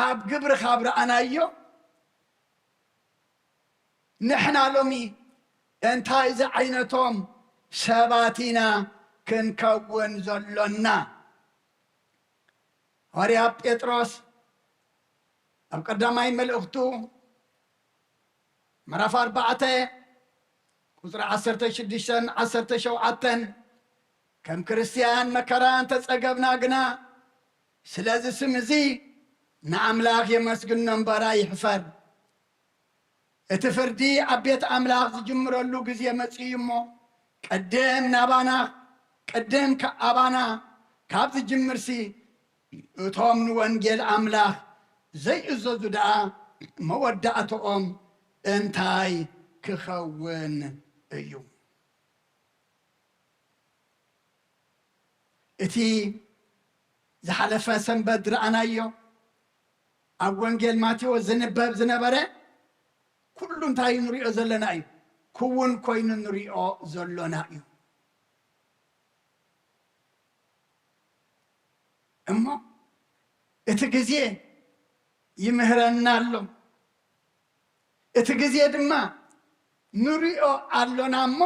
ኣብ ግብሪ ካብ ረኣናዮ፣ ንሕና ሎሚ እንታይ ዝዓይነቶም ሰባት ኢና ክንከውን ዘሎና? ሃዋርያ ጴጥሮስ ኣብ ቀዳማይ መልእኽቱ ምዕራፍ ኣርባዕተ ቁጽሪ ዓሰርተ ሽዱሽተን ዓሰርተ ሸውዓተን፣ ከም ክርስትያን መከራ እንተጸገብና ግና፣ ስለዚ ስም እዚ ንኣምላኽ የመስግኖ እምበር ኣይሕፈር። እቲ ፍርዲ ኣብ ቤት ኣምላኽ ዝጅምረሉ ግዜ መጺኡ እሞ፣ ቅድም ናባና፣ ቅድም ከ-፣ ኣባና ካብ ዝጅምርሲ፣ እቶም ንወንጌል ኣምላኽ ዘይእዘዙ ደኣ መወዳእትኦም እንታይ ክኸውን እዩ? እቲ ዝሓለፈ ሰንበት ዝረኣናዮ ኣብ ወንጌል ማቴዎስ ዝንበብ ዝነበረ ኩሉ እንታይ ንሪኦ ዘለና እዩ? ክውን ኮይኑ ንሪኦ ዘሎና እዩ። እሞ እቲ ግዜ ይምህረና ኣሎ። እቲ ግዜ ድማ ንሪኦ ኣሎና እሞ፣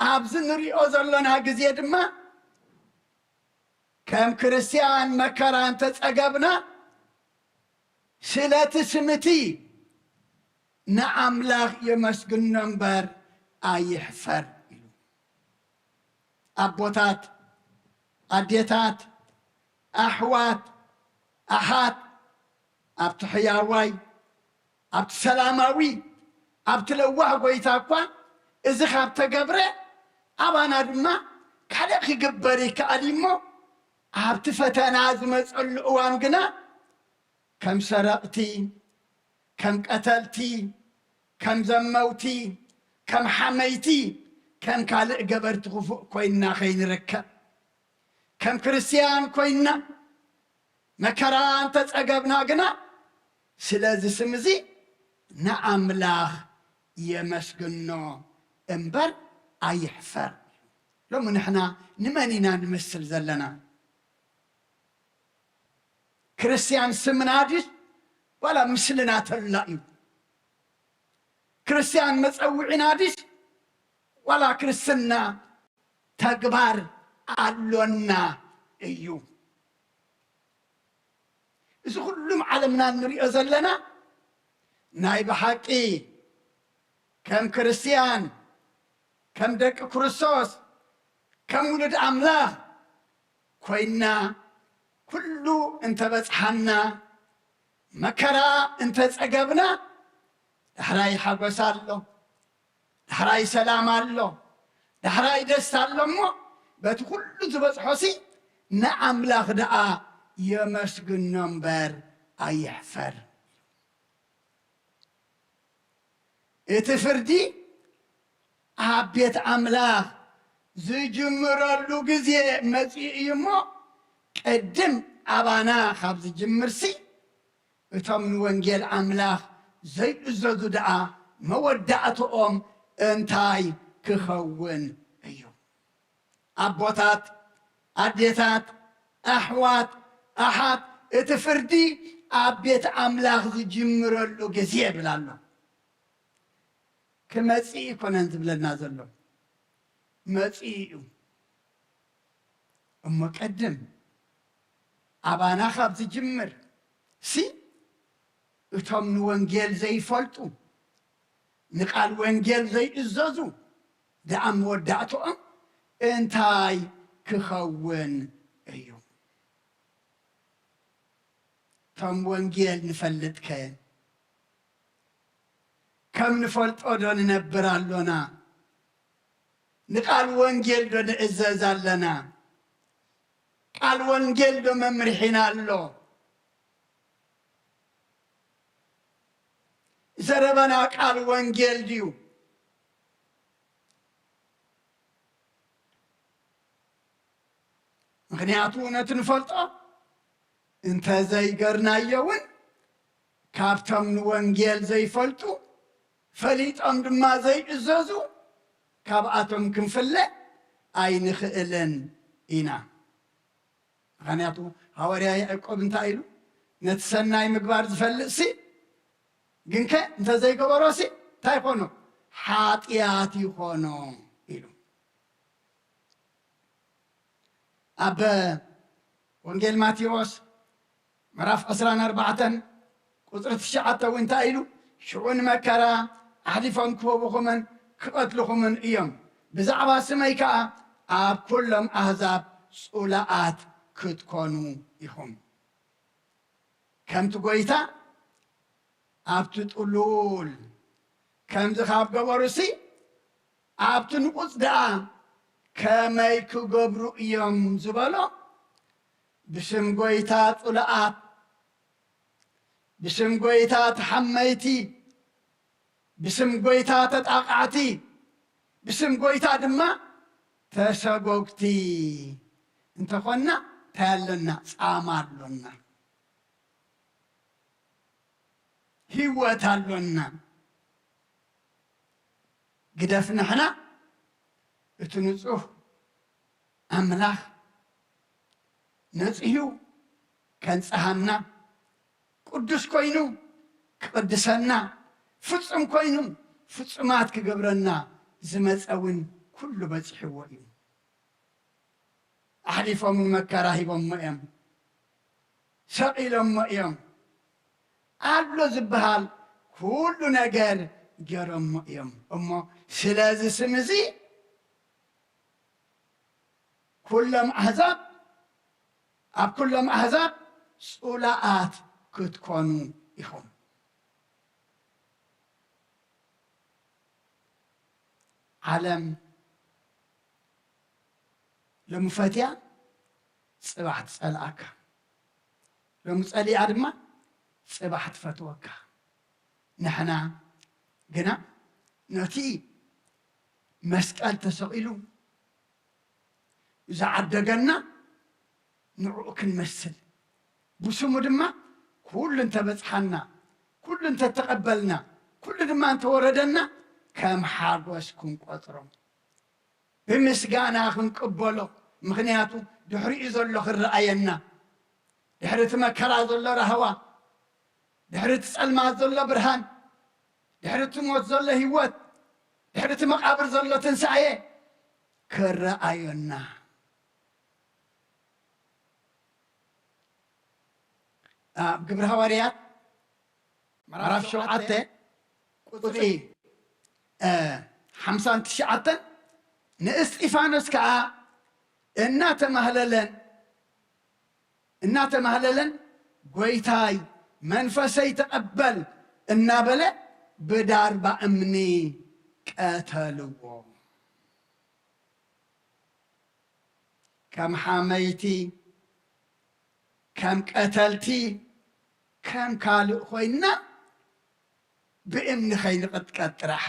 ኣብዚ ንሪኦ ዘሎና ግዜ ድማ ከም ክርስትያን መከራ እንተጸገብና፣ ስለቲ ስምቲ ንኣምላኽ የመስግኖ እምበር ኣይሕፈር ኢሉ። ኣቦታት፣ ኣዴታት፣ ኣሕዋት፣ ኣሓት፣ ኣብቲ ሕያዋይ፣ ኣብቲ ሰላማዊ፣ ኣብቲ ለዋህ ጎይታ እኳ እዚ ካብ ተገብረ፣ ኣባና ድማ ካልእ ክግበር ይከኣል እዩ እሞ፣ ኣብቲ ፈተና ዝመጸሉ እዋን ግና ከም ሰረቕቲ፣ ከም ቀተልቲ፣ ከም ዘመውቲ፣ ከም ሓመይቲ፣ ከም ካልእ ገበርቲ ክፉእ ኮይንና ከይንርከብ፣ ከም ክርስትያን ኮይንና መከራ እንተጸገብና ግና፣ ስለዚ ስም እዚ ንኣምላኽ የመስግኖ እምበር ኣይሕፈር። ሎሚ ንሕና ንመን ኢና ንመስል ዘለና? ክርስትያን ስምና ድዩ ዋላ ምስልና ተላ እዩ? ክርስትያን መጸውዒና ድዩ ዋላ ክርስትና ተግባር ኣሎና እዩ? እዚ ኩሉም ዓለምና እንሪኦ ዘለና ናይ ብሓቂ ከም ክርስትያን፣ ከም ደቂ ክርስቶስ፣ ከም ውሉድ ኣምላኽ ኮይንና ኩሉ እንተበጽሓና፣ መከራ እንተጸገብና፣ ዳሕራይ ሓጎስ ኣሎ፣ ዳሕራይ ሰላም ኣሎ፣ ዳሕራይ ደስታ ኣሎ እሞ፣ በቲ ኩሉ ዝበጽሖሲ ንኣምላኽ ደኣ የመስግኖ እምበር ኣይሕፈር። እቲ ፍርዲ ኣብ ቤት ኣምላኽ ዝጅምረሉ ግዜ መጺኡ እዩ እሞ፣ ቅድም ኣባና ካብ ዝጅምርሲ፣ እቶም ንወንጌል ኣምላኽ ዘይእዘዙ ደኣ መወዳእትኦም እንታይ ክኸውን እዩ? ኣቦታት፣ ኣዴታት፣ ኣሕዋት፣ ኣሓት፣ እቲ ፍርዲ ኣብ ቤት ኣምላኽ ዝጅምረሉ ግዜ ይብል ኣሎ። ክመጽእ ይኮነን ዝብለና ዘሎ። መጺኡ እዩ። እሞ ቀድም ኣባና ካብ ዝጅምር ሲ እቶም ንወንጌል ዘይፈልጡ፣ ንቃል ወንጌል ዘይእዘዙ ደኣ መወዳእትኦም እንታይ ክኸውን እዩ? እቶም ወንጌል ንፈልጥከ ከም ንፈልጦ ዶ ንነብር ኣሎና? ንቃል ወንጌል ዶ ንእዘዝ ኣለና? ቃል ወንጌል ዶ መምርሒና ኣሎ? ዘረባና ቃል ወንጌል ድዩ? ምኽንያቱ ነቲ ንፈልጦ እንተ ዘይገርናዮ እውን ካብቶም ንወንጌል ዘይፈልጡ ፈሊጦም ድማ ዘይእዘዙ ካብኣቶም ክንፍለ ኣይንኽእልን ኢና። ምኽንያቱ ሃዋርያ ያዕቆብ እንታይ ኢሉ? ነቲ ሰናይ ምግባር ዝፈልጥሲ ግንከ እንተ ዘይገበሮሲ እንታይ ይኾኖ? ሓጢኣት ይኾኖ ኢሉ። ኣብ ወንጌል ማቴዎስ ምዕራፍ ዕስራን ኣርባዕተን ቁጽሪ ትሽዓተ እውን እንታይ ኢሉ? ሽዑ ንመከራ ኣሕሊፎም ክህቡኹምን ክቐትልኹምን እዮም፣ ብዛዕባ ስመይ ከኣ ኣብ ኩሎም ኣህዛብ ጹላኣት ክትኮኑ ኢኹም። ከምቲ ጐይታ ኣብቲ ጥሉል ከምዚ ካብ ገበሩሲ ኣብቲ ንቑጽ ደኣ ከመይ ክገብሩ እዮም ዝበሎ? ብስም ጐይታ ጽሉኣት፣ ብስም ጐይታ ተሓመይቲ፣ ብስም ጐይታ ተጣቓዕቲ፣ ብስም ጐይታ ድማ ተሰጎግቲ እንተኾንና እንታይ ኣሎና? ጻማ ኣሎና። ህይወት ኣሎና። ግደፍ ንሕና እቲ ንጹህ ኣምላኽ ነጺሁ ከንጽሃና፣ ቅዱስ ኮይኑ ክቕድሰና፣ ፍጹም ኮይኑ ፍጹማት ክገብረና ዝመጸ እውን ኩሉ በጺሕዎ እዩ። ኣሕሊፎም ንመከራ ሂቦሞ እዮም፣ ሰቒሎሞ እዮም። ኣሎ ዝበሃል ኩሉ ነገር ገይሮሞ እዮም። እሞ ስለዚ ስም እዚ ኩሎም ኣህዛብ፣ ኣብ ኩሎም ኣህዛብ ጹላኣት ክትኮኑ ኢኹም። ዓለም ሎሚ ፈትያ ጽባሕ ትጸልኣካ፣ ሎሚ ጸሊኣ ድማ ጽባሕ ትፈትወካ። ንሕና ግና ነቲ መስቀል ተሰቒሉ ዝዓደገና ንዕኡ ክንመስል፣ ብስሙ ድማ ኩሉ እንተበጽሓና፣ ኩሉ እንተተቐበልና፣ ኩሉ ድማ እንተወረደና ከም ሓጎስ ክንቆጽሮ፣ ብምስጋና ክንቅበሎ። ምኽንያቱ ድሕሪኡ ዘሎ ክረኣየና፣ ድሕሪ እቲ መከራ ዘሎ ራህዋ፣ ድሕሪ እቲ ጸልማት ዘሎ ብርሃን፣ ድሕሪ እቲ ሞት ዘሎ ህይወት፣ ድሕሪ እቲ መቓብር ዘሎ ትንሳኤ ክረኣየና። ኣብ ግብሪ ሃዋርያት ምዕራፍ ሸውዓተ ቁጽሪ፣ እ፣ ሓምሳን ትሽዓተን ንእስጢፋኖስ ከኣ እናተማህለለን፣ እናተማህለለን "ጐይታይ መንፈሰይ ተቐበል" እናበለ ብዳርባ እምኒ ቀተልዎ። ከም ሓመይቲ፣ ከም ቀተልቲ፣ ከም ካልእ ኮይንና ብእምኒ ከይንቕጥቀጥ ጥራሕ፣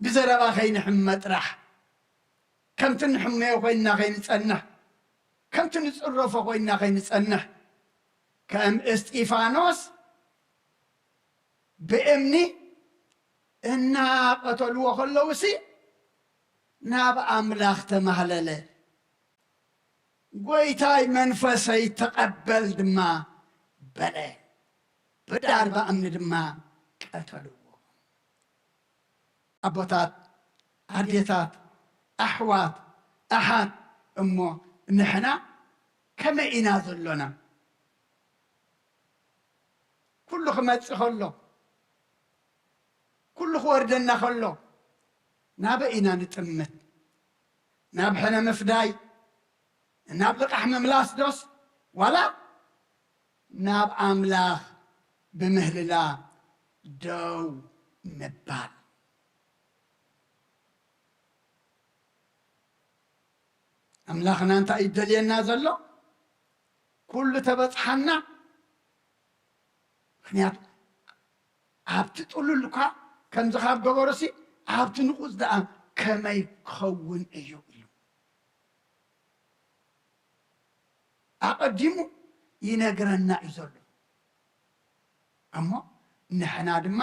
ብዘረባ ከይንሕመ ጥራሕ፣ ከምቲ ንሕመዮ ኮይንና ከይንጸንሕ፣ ከምቲ ንጽረፎ ኮይንና ከይንጸንሕ፣ ከም እስጢፋኖስ ብእምኒ እናቐተልዎ ከለዉሲ ናብ ኣምላኽ ተማህለለ። "ጐይታይ መንፈሰይ ተቐበል" ድማ በለ። ብዳርባ እምኒ ድማ ቀተልዎ። ኣቦታት፣ ኣዴታት፣ ኣሕዋት ኣሓት እሞ ንሕና ከመይ ኢና ዘሎና? ኩሉ ክመጽእ ከሎ፣ ኩሉ ክወርደና ከሎ፣ ናበይ ኢና ንጥምት? ናብ ሕነ ምፍዳይ፣ ናብ ልቓሕ ምምላስ ዶስ፣ ዋላ ናብ ኣምላኽ ብምህልላ ደው ምባል? ኣምላኽና እንታይ እዩ ደልየና ዘሎ? ኩሉ ተበጽሓና። ምኽንያቱ ኣብቲ ጥሉል እኳ ከምዚ ካብ ገበሩሲ፣ ኣብቲ ንቑጽ ደኣ ከመይ ክኸውን እዩ ኢሉ ኣቐዲሙ ይነግረና እዩ ዘሎ። እሞ ንሕና ድማ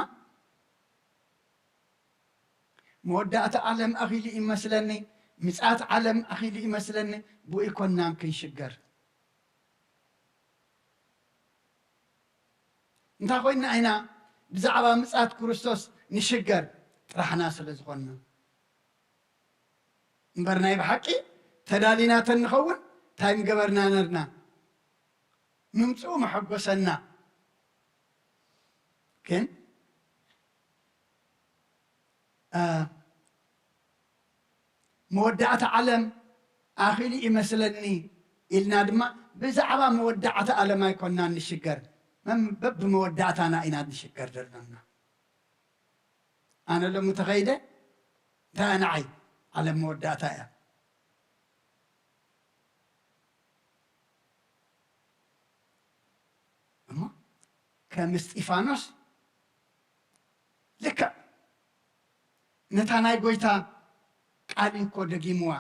መወዳእታ ዓለም ኣኺሉ ይመስለኒ፣ ምጽኣት ዓለም ኣኺሉ ይመስለኒ፣ ብኡ ኣይኮንናን ክንሽገር። እንታይ ኮይንና ኢና ብዛዕባ ምጽኣት ክርስቶስ ንሽገር? ጥራሕና ስለ ዝኾንና። እምበር ናይ ብሓቂ ተዳሊና ተንኸውን እንታይ ምገበርና ነርና? ምምጽኡ መሐጎሰና። ግን፣ አ፣ መወዳእታ ዓለም ኣኺሉ ይመስለኒ ኢልና ድማ ብዛዕባ መወዳእታ ዓለም ኣይኮንና ንሽገር። መም-፣ በብመወዳእታና ኢና ንሽገር ዘለና። ኣነ ሎሚ ተኸይደ፣ እንታይ እያ ንዓይ? ዓለም መወዳእታ እያ። እሞ ከም እስጢፋኖስ ልክዕ ነታ ናይ ጎይታ ቃል እዩ እኮ ደጊምዋ።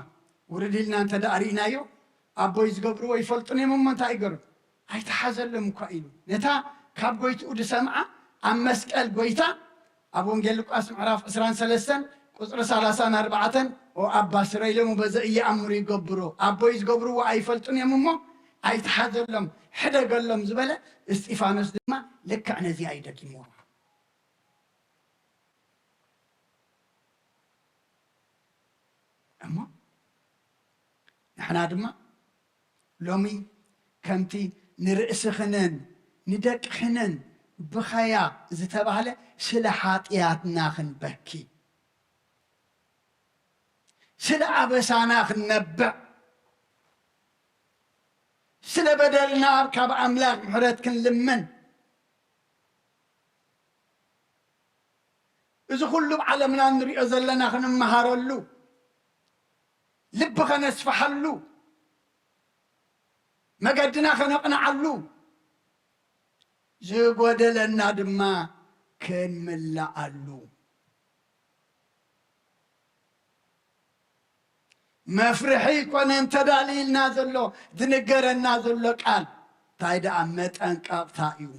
ውርድ ኢልና እንተ ደኣ ርኢናዮ፣ ኣቦይ ዝገብርዎ ይፈልጡን እዮም እሞ እንታይ ይገሩ? ኣይተሓዘሎም እኳ ኢሉ። ነታ ካብ ጎይትኡ ዝሰምዓ ኣብ መስቀል ጎይታ ኣብ ወንጌል ሉቃስ ምዕራፍ ዕስራን ሰለስተን ቁጽሪ ሰላሳን ኣርባዕተን፣ "ኦ ኣባ፣ ስረይ ሎሙ በዘ እየኣምሩ ይገብሩ፣ ኣቦይ ዝገብርዎ ኣይፈልጡን እዮም እሞ ኣይትሓዘሎም፣ ሕደገሎም" ዝበለ እስጢፋኖስ ድማ ልክዕ ነዚኣ እዩ ደጊምዎ። እሞ ንሕና ድማ ሎሚ ከምቲ ንርእስኽንን ንደቅኽንን ብኸያ ዝተባህለ ስለ ሓጢኣትና ክንበኪ፣ ስለ ኣበሳና ክንነብዕ፣ ስለ በደልና ካብ ኣምላኽ ምሕረት ክንልምን፣ እዚ ኩሉ ኣብ ዓለምና እንሪኦ ዘለና ክንመሃረሉ፣ ልቢ ከነስፍሓሉ፣ መገድና ከነቕንዓሉ፣ ዝጎደለና ድማ ክንምልኣሉ። መፍርሒ ኣይኮነን ተዳልይልና ዘሎ፣ ዝንገረና ዘሎ ቃል። እንታይ ደኣ መጠንቀቕታ እዩ።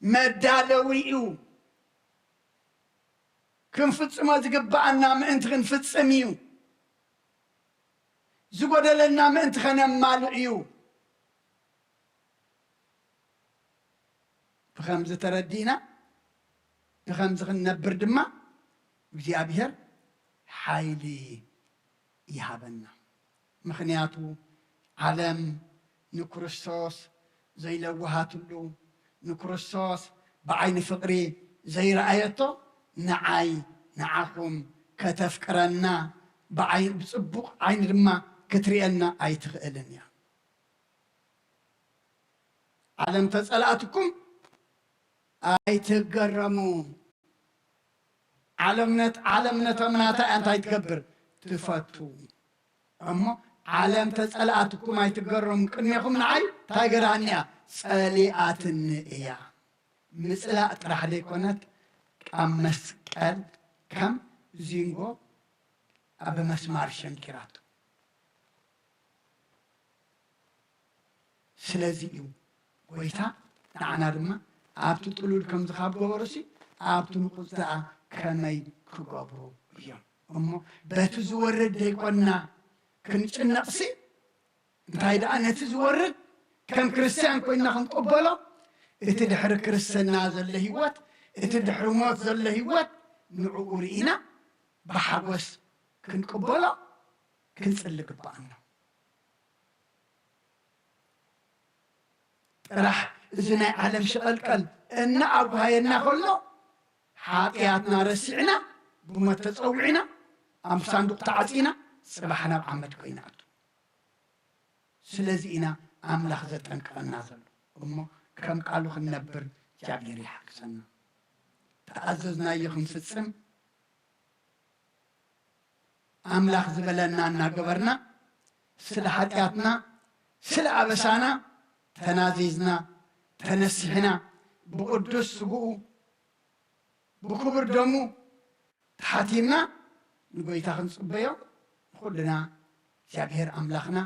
መዳለዊ እዩ። ክንፍጽሞ ዝግብኣና ምእንቲ ክንፍጽም እዩ። ዝጎደለና ምእንቲ ከነማልእ እዩ። ብኸምዚ ተረዲእና፣ ብኸምዚ ክንነብር ድማ እግዚኣብሔር ሓይሊ ይሃበና። ምኽንያቱ ዓለም ንክርስቶስ ዘይለወሃትሉ፣ ንክርስቶስ ብዓይኒ ፍቕሪ ዘይረኣየቶ፣ ንዓይ ንዓኹም ከተፍቅረና፣ ብዓይ-፣ ብጽቡቕ ዓይኒ ድማ ክትርእየና ኣይትኽእልን እያ። ዓለም ተጸላእትኩም ኣይትገረሙ። ዓለም ነት-፣ ዓለም ነቶም ናታ እያ እንታይ ትገብር? ትፈቱ። እሞ ዓለም ተጸላእትኩም ኣይትገረሙ። ቅድሜኹም ንዓይ እንታይ ገራኒ እያ? ጸሊኣትኒ እያ። ምጽላእ ጥራሕ ዘይኮነት፣ ኣብ መስቀል ከም ዚንጎ ኣብ መስማር ሸንኪራቶ። ስለዚ እዩ ጎይታ ንዓና ድማ ኣብቲ ጥሉል ከምዚ ካብ ገበሩሲ ኣብቲ ንቑጽ ደኣ ከመይ ክገብሩ እዮም? እሞ በቲ ዝወርድ ደይኮንና ክንጭነቕሲ፣ እንታይ ደኣ ነቲ ዝወርድ ከም ክርስትያን ኮይንና ክንቅበሎ፣ እቲ ድሕሪ ክርስትና ዘሎ ህይወት፣ እቲ ድሕሪ ሞት ዘሎ ህይወት ንዕኡ ርኢና ብሓጎስ ክንቅበሎ ክንጽሊ ግባኣና። ጥራሕ እዚ ናይ ዓለም ሽቐልቀል እናኣጓየና ከሎ፣ ሓጢኣትና ረሲዕና፣ ብሞት ተጸዊዕና፣ ኣብ ሳንዱቕ ተዓጺና፣ ጽባሕ ናብ ዓመድ ኮይና ኣቱ። ስለዚ ኢና ኣምላኽ ዘጠንቅቐና ዘሎ እሞ፣ ከም ቃሉ ክንነብር እግዚኣብሔር ይሓግዘና። ተኣዘዝናዮ ክንፍጽም፣ ኣምላኽ ዝበለና እናገበርና፣ ስለ ሓጢኣትና፣ ስለ ኣበሳና ተናዚዝና፣ ተነሲሕና፣ ብቕዱስ ስግኡ፣ ብክቡር ደሙ ተሓቲምና ንጎይታ ክንጽበዮ፣ ንኹልና እግዚኣብሔር ኣምላኽና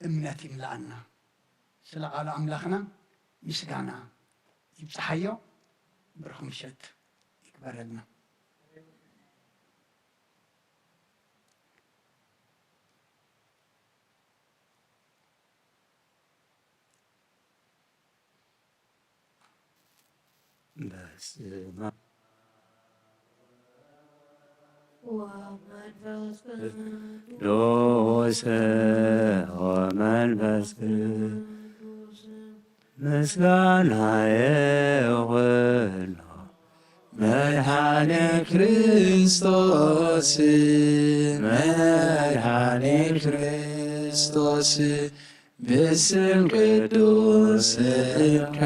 እምነት ይምልኣና። ስለ ቃሉ ኣምላኽና ምስጋና ይብጽሓዮ። ብሩኽ ምሸት ይግበረልና። በስመ ወመንፈስ ቅዱስ ወመንፈስ ቅዱስ ምስጋና ይኹኖ መድኃኔ ክርስቶስ፣ መድኃኔ ክርስቶስ፣ ብስም ቅዱስ ስምካ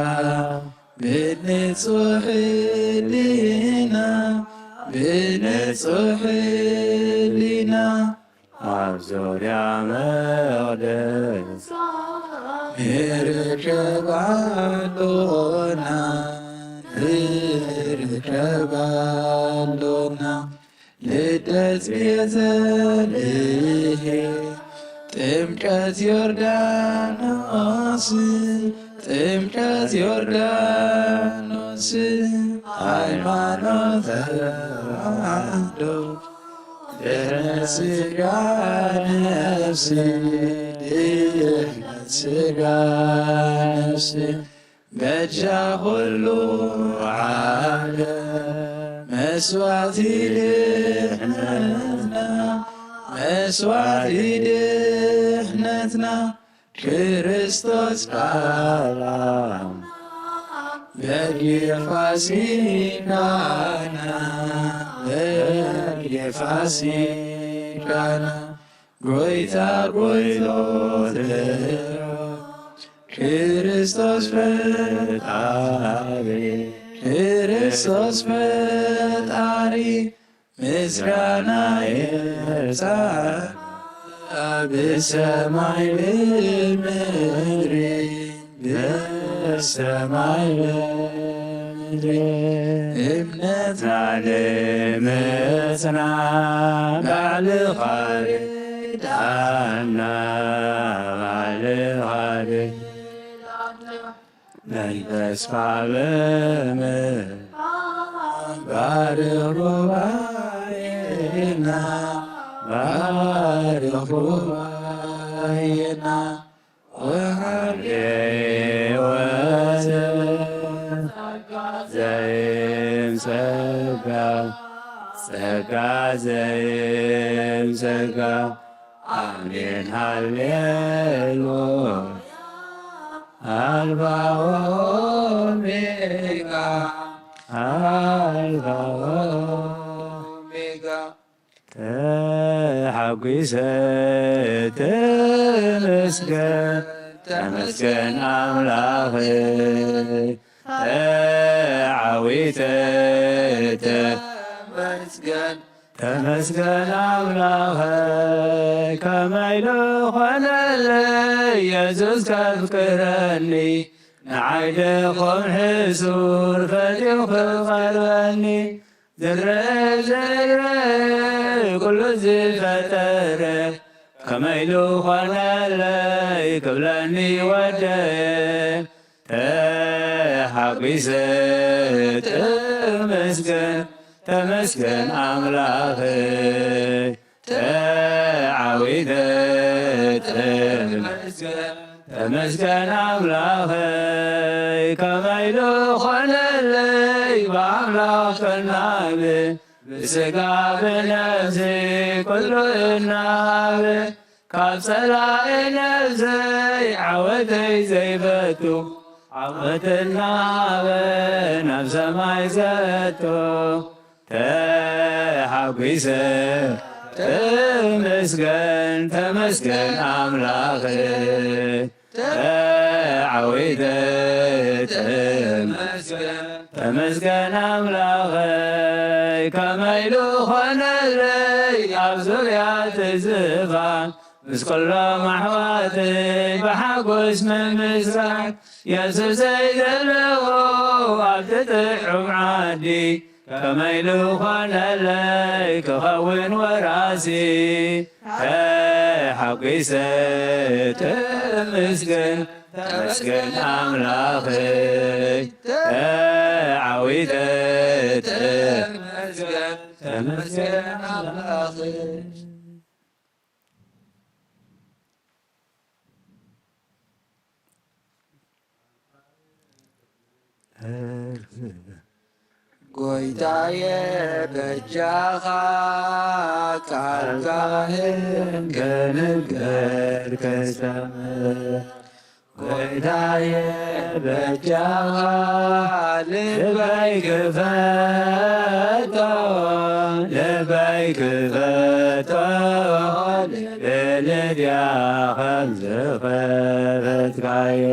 ብንጹሕ ሕሊና፣ ብንጹሕ ሕሊና ኣብ ዙርያ መቕደስ ንርከብ ኣሎና፣ ንርከብ ኣሎና። ልደት ቤተልሔም፣ ጥምቀት ዮርዳኖስ፣ ጥምቀት ዮርዳኖስ፣ ሃይማኖት ተዋህዶ፣ ድሕነት ሥጋ ነፍሲ፣ ድሕነት ሥጋ ነፍሲ፣ በጃ ኩሉ ዓለም መስዋዕቲ ድሕነትና፣ መስዋዕቲ ድሕነትና፣ ክርስቶስ ቃል ኣምላኽ በጊዕ ፋሲካና፣ በጊዕ ፋሲካና፣ ጎይታ ጎይቶት ክርስቶስ ፈጣሪ፣ ክርስቶስ ፈጣሪ፣ ምስጋና ይብጻሕ ብሰማይ ብምድሪ፣ ብሰማይ ብምድሪ። እምነትና ንምጽና ባዕልኻ ርድኣና፣ ባዕልኻ ርድኣና። መንፈስካ ብምልኣት ባርኽ ጉባኤና፣ ባርኽ ጉባኤና። ወሃብ ሕይወት ጸጋ ዘይም ጸጋ፣ ጸጋ ዘይም ጸጋ። ኣሜን ሃሌሉያ። ኣልፋ ኦሜጋ፣ ኣልፋ ኦሜጋ። ተሓጒሰ ተመስገን፣ ተመስገን ኣምላኸይ። ተዓዊተ ተመስገን፣ ተመስገን ኣምላኸይ። ከመይ ልኾነለይ የሱስ ከፍቅረኒ፣ ንዓይ ድኹም ሕሱር ፈትዩ ክቐርበኒ። ዝረአ ዘይረአ ኩሉ ዝፈጠረ፣ ከመይ ኢሉ ኾነለይ ክብለኒ ወደየ። ተሓጒሰ ተመስገን፣ ተመስገን ኣምላኸይ። ተዓዊተ ተመስገን፣ ተመስገን ኣምላኸይ። ከመይ ኢሉ ኾነለይ ብኣምላኽ ቀናብል፣ ብሰ ስጋ ብነፍሲ ኩሉ እናሃበ፣ ካብ ጸላኢ ነፍሰይ ዓወተይ ዘይፈቱ፣ ዓወት እናሃበ ናብ ሰማይ ዘእቶ፣ ተሓጒሰ ተመስገን፣ ተመስገን ኣምላኸይ። ተዓዊተ ተመስገን፣ ተመስገን ኣምላኸይ። ከመይ ኢሉ ኾነለይ ኣብ ዙርያ እቲ ዝፋን፣ ምስ ኩሎም ኣሕዋተይ ብሓጎስ ምምስጋን። የሱሰይ ዘለዎ ኣብቲ ጥዑም ዓዲ፣ ከመይ ኢሉ ኾነለይ ክኸውን ወራሲ። ተሓጒሰ ተመስገን፣ ተመስገን ኣምላኸይ። ተዓዊተ ተመስገን፣ ተመስገን ኣምላኸይ። ጎይታየ በጃኻ ቃልካህን ክንገር ክሰምዕ። ጎይታየ በጃኻ ልበይ ክፈቶ፣ ልበይ ክፈቶ፣ ልደያ ከም ዝኸፈትካዮ።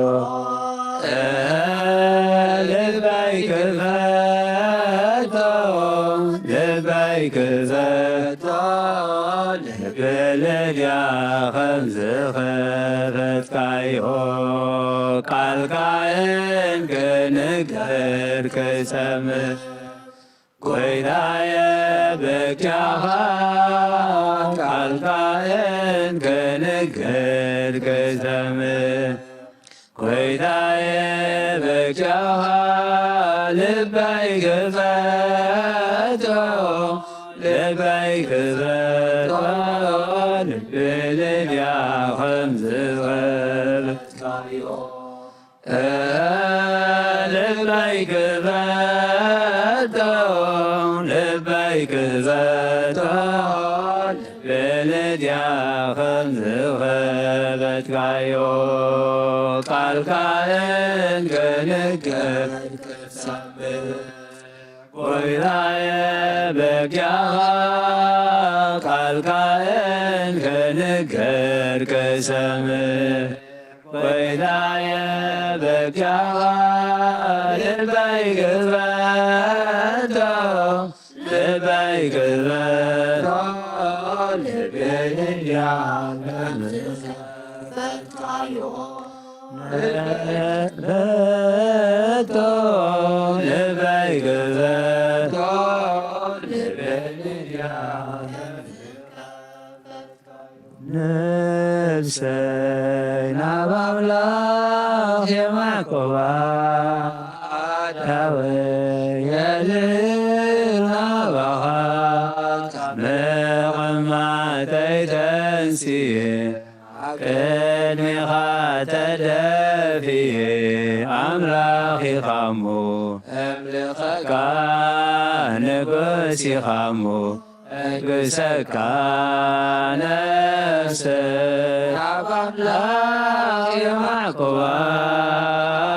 ልበይ ክፈቶ፣ ልበይ ክፈቶ፣ ልደያ ከም ዝኸፈትካዮ። ቃልካን ክንገር ክሰምዕ፣ ጎይታየ በጃኻ ቃልካን ክንገር ክሰምዕ። ጎይታየ በጃኻ ልበይ ክፈቶ፣ ልበይ ክፈቶ፣ ልደያ ከም ዝኸፈትካዮ። ልበይ ክፈቶ፣ ልበይ ክፈቶ፣ ልደያ ከም ዝኸፈትካዮ። ቃልካን ክንገር ክሰምዕ፣ ጎይታየ በጃኻ ቃልካን ክንገር ክሰምዕ። ጎይታየ በጃኻ ልበይ ክፈቶ፣ ልበይ ክፈቶ፣ ልደያ ከም ዝኸፈትካዮ። ክፈቶ፣ ልበይ ክፈቶ፣ ልደያ ነፍሰይ ናብ ኣምላኽ የማዕቆባ፣ ኣእዳወይ የልዕል ናባኻ፣ ካብ ምቕማጠይ ተንስየ፣ ኣብ ቅድሜኻ ተደፍየ፣ ኣምላኽ ኢኻ እሞ፣ እምልኸካ ንጉስ ኢኻ እሞ፣ እግሰካ ነፍሰይ ናብ ኣምላኽ የማዕቁባ፣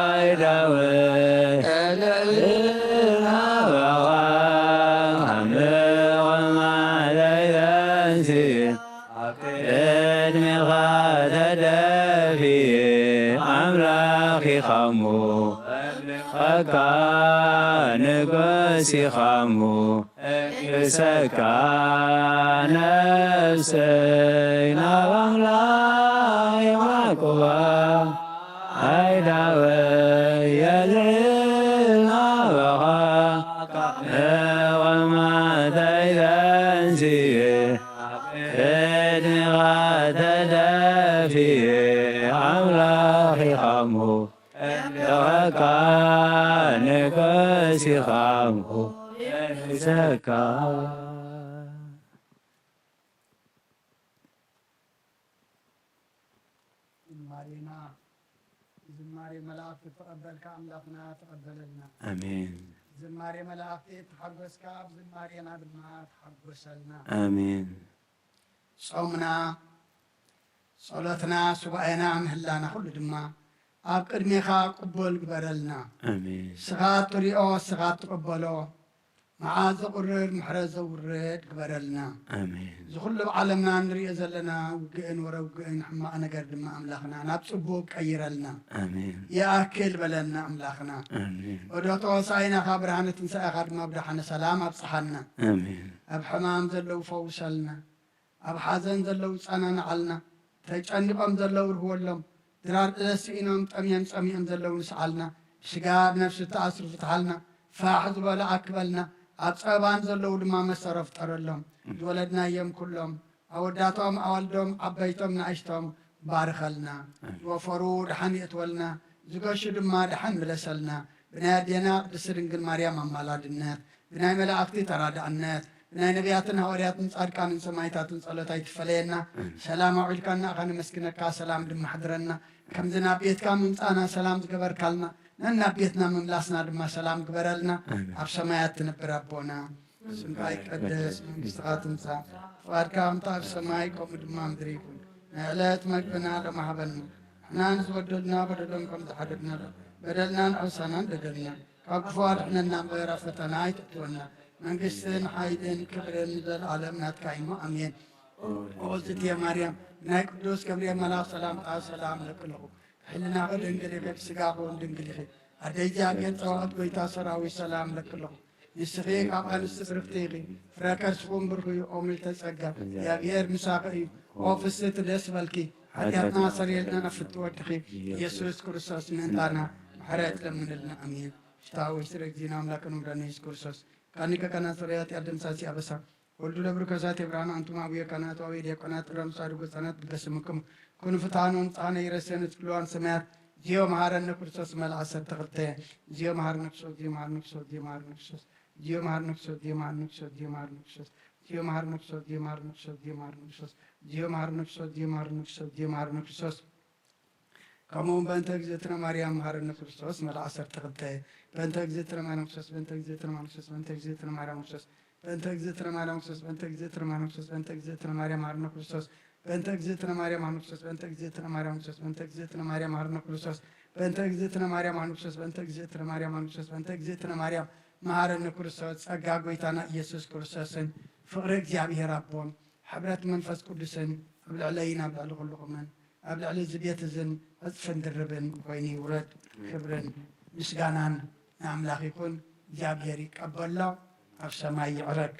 ኣእዳወይ እልዕል ናባኻ፣ ካብ ምቕማጠይ ተንስየ፣ ኣብ ቅድሜኻ ተደፍየ፣ ኣምላኽ ኢኻ እሞ፣ እምልኸካ ንጉስ ኢኻ እሞ፣ እግሰካ ነፍሰይ ናብ ኣምላኽ የማዕቁባ፣ ኣእዳወይ የልዕል ናባኻ፣ ካብ ምቕማጠይ ተንስየ፣ ኣብ ቅድሜኻ ተደፍየ፣ ኣምላኽ ኢኻ እሞ፣ እምልኸካ ንጉስ ኢኻ እሞ፣ እግሰካ። ዝማሬና ዝማሬ መላእክት ተቐበልካ ኣምላኽና ተቐበለልና። ኣሜን። ዝማሬ መላእኽቲ እተሓጎስካ፣ ኣብ ዝማሬና ድማ ተሓጎሰልና። ኣሜን። ጾምና፣ ጸሎትና፣ ሱባኤና፣ ምህላና ኩሉ ድማ ኣብ ቅድሜኻ ቅቡል ግበረልና። ኣሜን። ንስኻ እትሪኦ፣ ንስኻ እትቕበሎ፣ መዓት ዘቑርር፣ ምሕረት ዘውርድ ግበረልና። ኣሜን። እዚ ኩሉ ኣብ ዓለምና እንሪኦ ዘለና ውግእን ወረ ውግእን ሕማቕ ነገር ድማ ኣምላኽና ናብ ጽቡቕ ቀይረልና። ኣሜን። ይኣክል በለና ኣምላኽና። ኣሜን። ዑደት ሆሳዕናኻ ብርሃነ ትንሳኤኻ ድማ ብደሓነ ሰላም ኣብጽሓና። ኣሜን። ኣብ ሕማም ዘለዉ ፈውሰልና። ኣብ ሓዘን ዘለዉ ጸናንዓልና። ተጨኒቖም ዘለዉ ርህወሎም። ድራር ጥለት ስኢኖም ጠምዮም ጸሚኦም ዘለዉ ንስዓልና። ብስጋ ብነፍሲ እተኣስሩ ፍትሓልና። ፋሕ ዝበሉ ኣክበልና። ኣብ ጸበባን ዘለዉ ድማ መሰሮ ፍጠረሎም። ዝወለድናዮም ኩሎም ኣወዳቶም ኣዋልዶም ዓበይቶም ንኣሽቶም ባርኸልና። ኣሜን። ዝወፈሩ ደሓን የእትወልና። ዝገሹ ድማ ደሓን ምለሰልና። ብናይ ኣዴና ቅድስቲ ድንግል ማርያም ኣማላድነት፣ ብናይ መላእኽቲ ተራዳእነት፣ ብናይ ነቢያትን ሃዋርያትን ጻድቃንን ሰማዕታትን ጸሎት ኣይትፈለየና። ኣሜን። ሰላም ኣውዒልካና ኢኻ ነመስግነካ፣ ሰላም ድማ ኣሕድረና። ከምዚ ናብ ቤትካ ምምጻእና ሰላም ዝገበርካልና፣ ነናብ ቤትና ምምላስና ድማ ሰላም ግበረልና። ኣሜን። ኣብ ሰማያት ትነብር ኣቦና፣ ስምካ ይቀደስ፣ መንግስትኻ ትምጻእ፣ ፍቓድካ ከምቲ ኣብ ሰማይ ከምኡ ድማ ምድሪ ይኹን። ናይ ዕለት መግብና ሎሚ ሃበና። ንሕና ንዝበደሉና በደሎም ከም ዝሓደግናሎም፣ በደልናን ዓሳናን በደልና ካብ ክፉ ኣድሕነና እምበር ኣብ ፈተና ኣይተእትወና። መንግስትን ሓይልን ክብርን ንዘለኣለም ናትካ እዩ እሞ፣ ኣሜን። ኦ እግዝእትየ ማርያም፣ ናይ ቅዱስ ገብርኤል መልኣኽ ሰላምታ ሰላም እለኪ ኣለኹ። ብሕልናኺ ድንግል ኢኺ፣ ብስጋኺ እውን ድንግል ኢኺ። ኣደ እግዚኣብሔር ጸባኦት፣ ጎይታ ሰራዊት፣ ሰላም እለኪ ኣለኹ። ንስኺ ካብ ኣንስቲ ብርኽቲ ኢኺ፣ ፍረ ከርስኺ እውን ብሩኽ እዩ። ኦ ምልዕተ ጸጋ፣ እግዚኣብሔር ምሳኺ እዩ። ኦ ፍስሕቲ ደስ በልኪ፣ ሓጢኣትና ሰሪየልና ናብ ፍትወድኺ ኢየሱስ ክርስቶስ ምእንታና ምሕረት ለምንልና። ኣሜን። ሽታዊ ስለ እግዚእነ ኣምላክን መድኃኒነ ኢየሱስ ክርስቶስ፣ ካኒ ከካና ጽሬ ኃጢአት ደምሳሲ አበሳ፣ ወልዱ ለብሩ ከሳቴ ብርሃን፣ አንቱም አቡየ ካህናት ወአቡየ ዲያቆናት፣ ጥራም ጻድቁ ሕፃናት፣ ግደስምክሙ ኩኑ ፍትሐነ ወንጽሐነ ይረሴነ ትኩሉ ሰማያት። ዚዮ መሐረነ ክርስቶስ መልአ ዐሰርተ ክልተ። ዚዮ መሐረነ ክርስቶስ፣ ዚዮ መሐረነ ክርስቶስ፣ ዚዮ መሐረነ ክርስቶስ። ዚዮ መሐረነ ክርስቶስ፣ ዚዮ መሐረነ ክርስቶስ፣ ዚዮ መሐረነ ክርስቶስ። ዚዮ መሐረነ ክርስቶስ፣ ዚዮ መሐረነ ክርስቶስ፣ ዚዮ መሐረነ ክርስቶስ። ዚዮ መሐረነ ክርስቶስ፣ ዚዮ መሐረነ ክርስቶስ፣ ዚዮ መሐረነ ክርስቶስ። ከምኡ እውን በእንተ እግዝእትነ ማርያም መሐረነ ክርስቶስ መልአ ዐሰርተ ክልተ። በእንተ እግዝእትነ ማርያም ክርስቶስ፣ በእንተ እግዝእትነ ማርያም ክርስቶስ፣ በእንተ እግዝእትነ ማርያም ክርስቶስ፣ በእንተ እግዝእትነ ማርያም ክርስቶስ፣ በእንተ እግዝእትነ ማርያም ክርስቶስ፣ በእንተ እግዝእትነ ማርያም መሐረነ ክርስቶስ፣ በእንተ እግዝእትነ ማርያም ክርስቶስ፣ በእንተ እግዝእትነ ማርያም መሐረነ ክርስቶስ፣ በእንተ እግዝእትነ ማርያም መሐረነ ክርስቶስ፣ በእንተ እግዝእትነ ማርያም መሐረነ ክርስቶስ፣ በእንተ እግዝእትነ ማርያም መሐረነ ክርስቶስ፣ ጸጋ ጐይታና ኢየሱስ ክርስቶስን ፍቕሪ እግዚኣብሔር ኣቦን ሕብረት መንፈስ ቅዱስን ኣብ ልዕለይን ኣብ ልዕሊ ኩልኹምን ኣብ ልዕሊ እዚ ቤት እዝን ዕጽፍን ድርብን ኮይኑ ይውረድ። ክብርን ምስጋናን ንኣምላኽ ይኹን። እግዚኣብሔር ይቀበሎ፣ ኣብ ሰማይ ይዕረግ።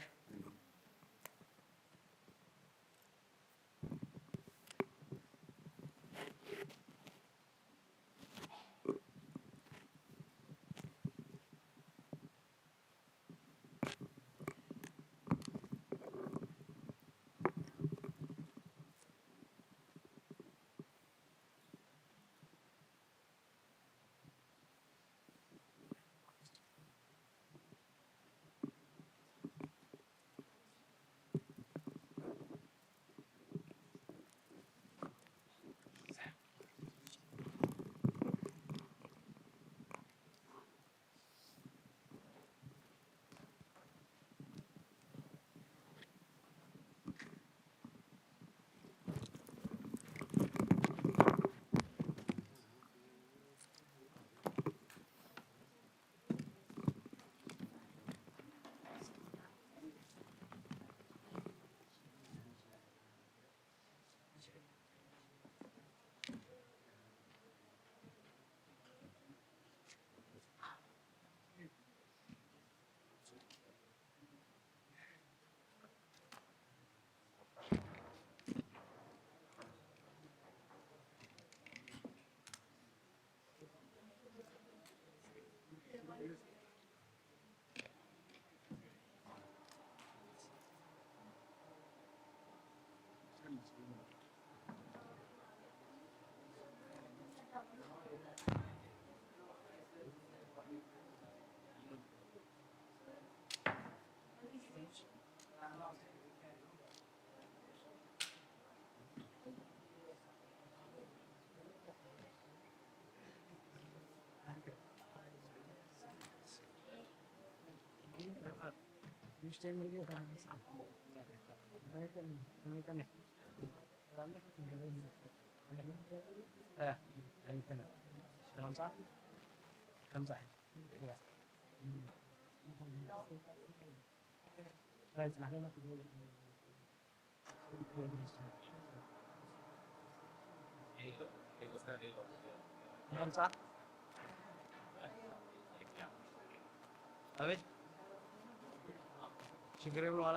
ኣቤት ሽግር የብሎ ዋላ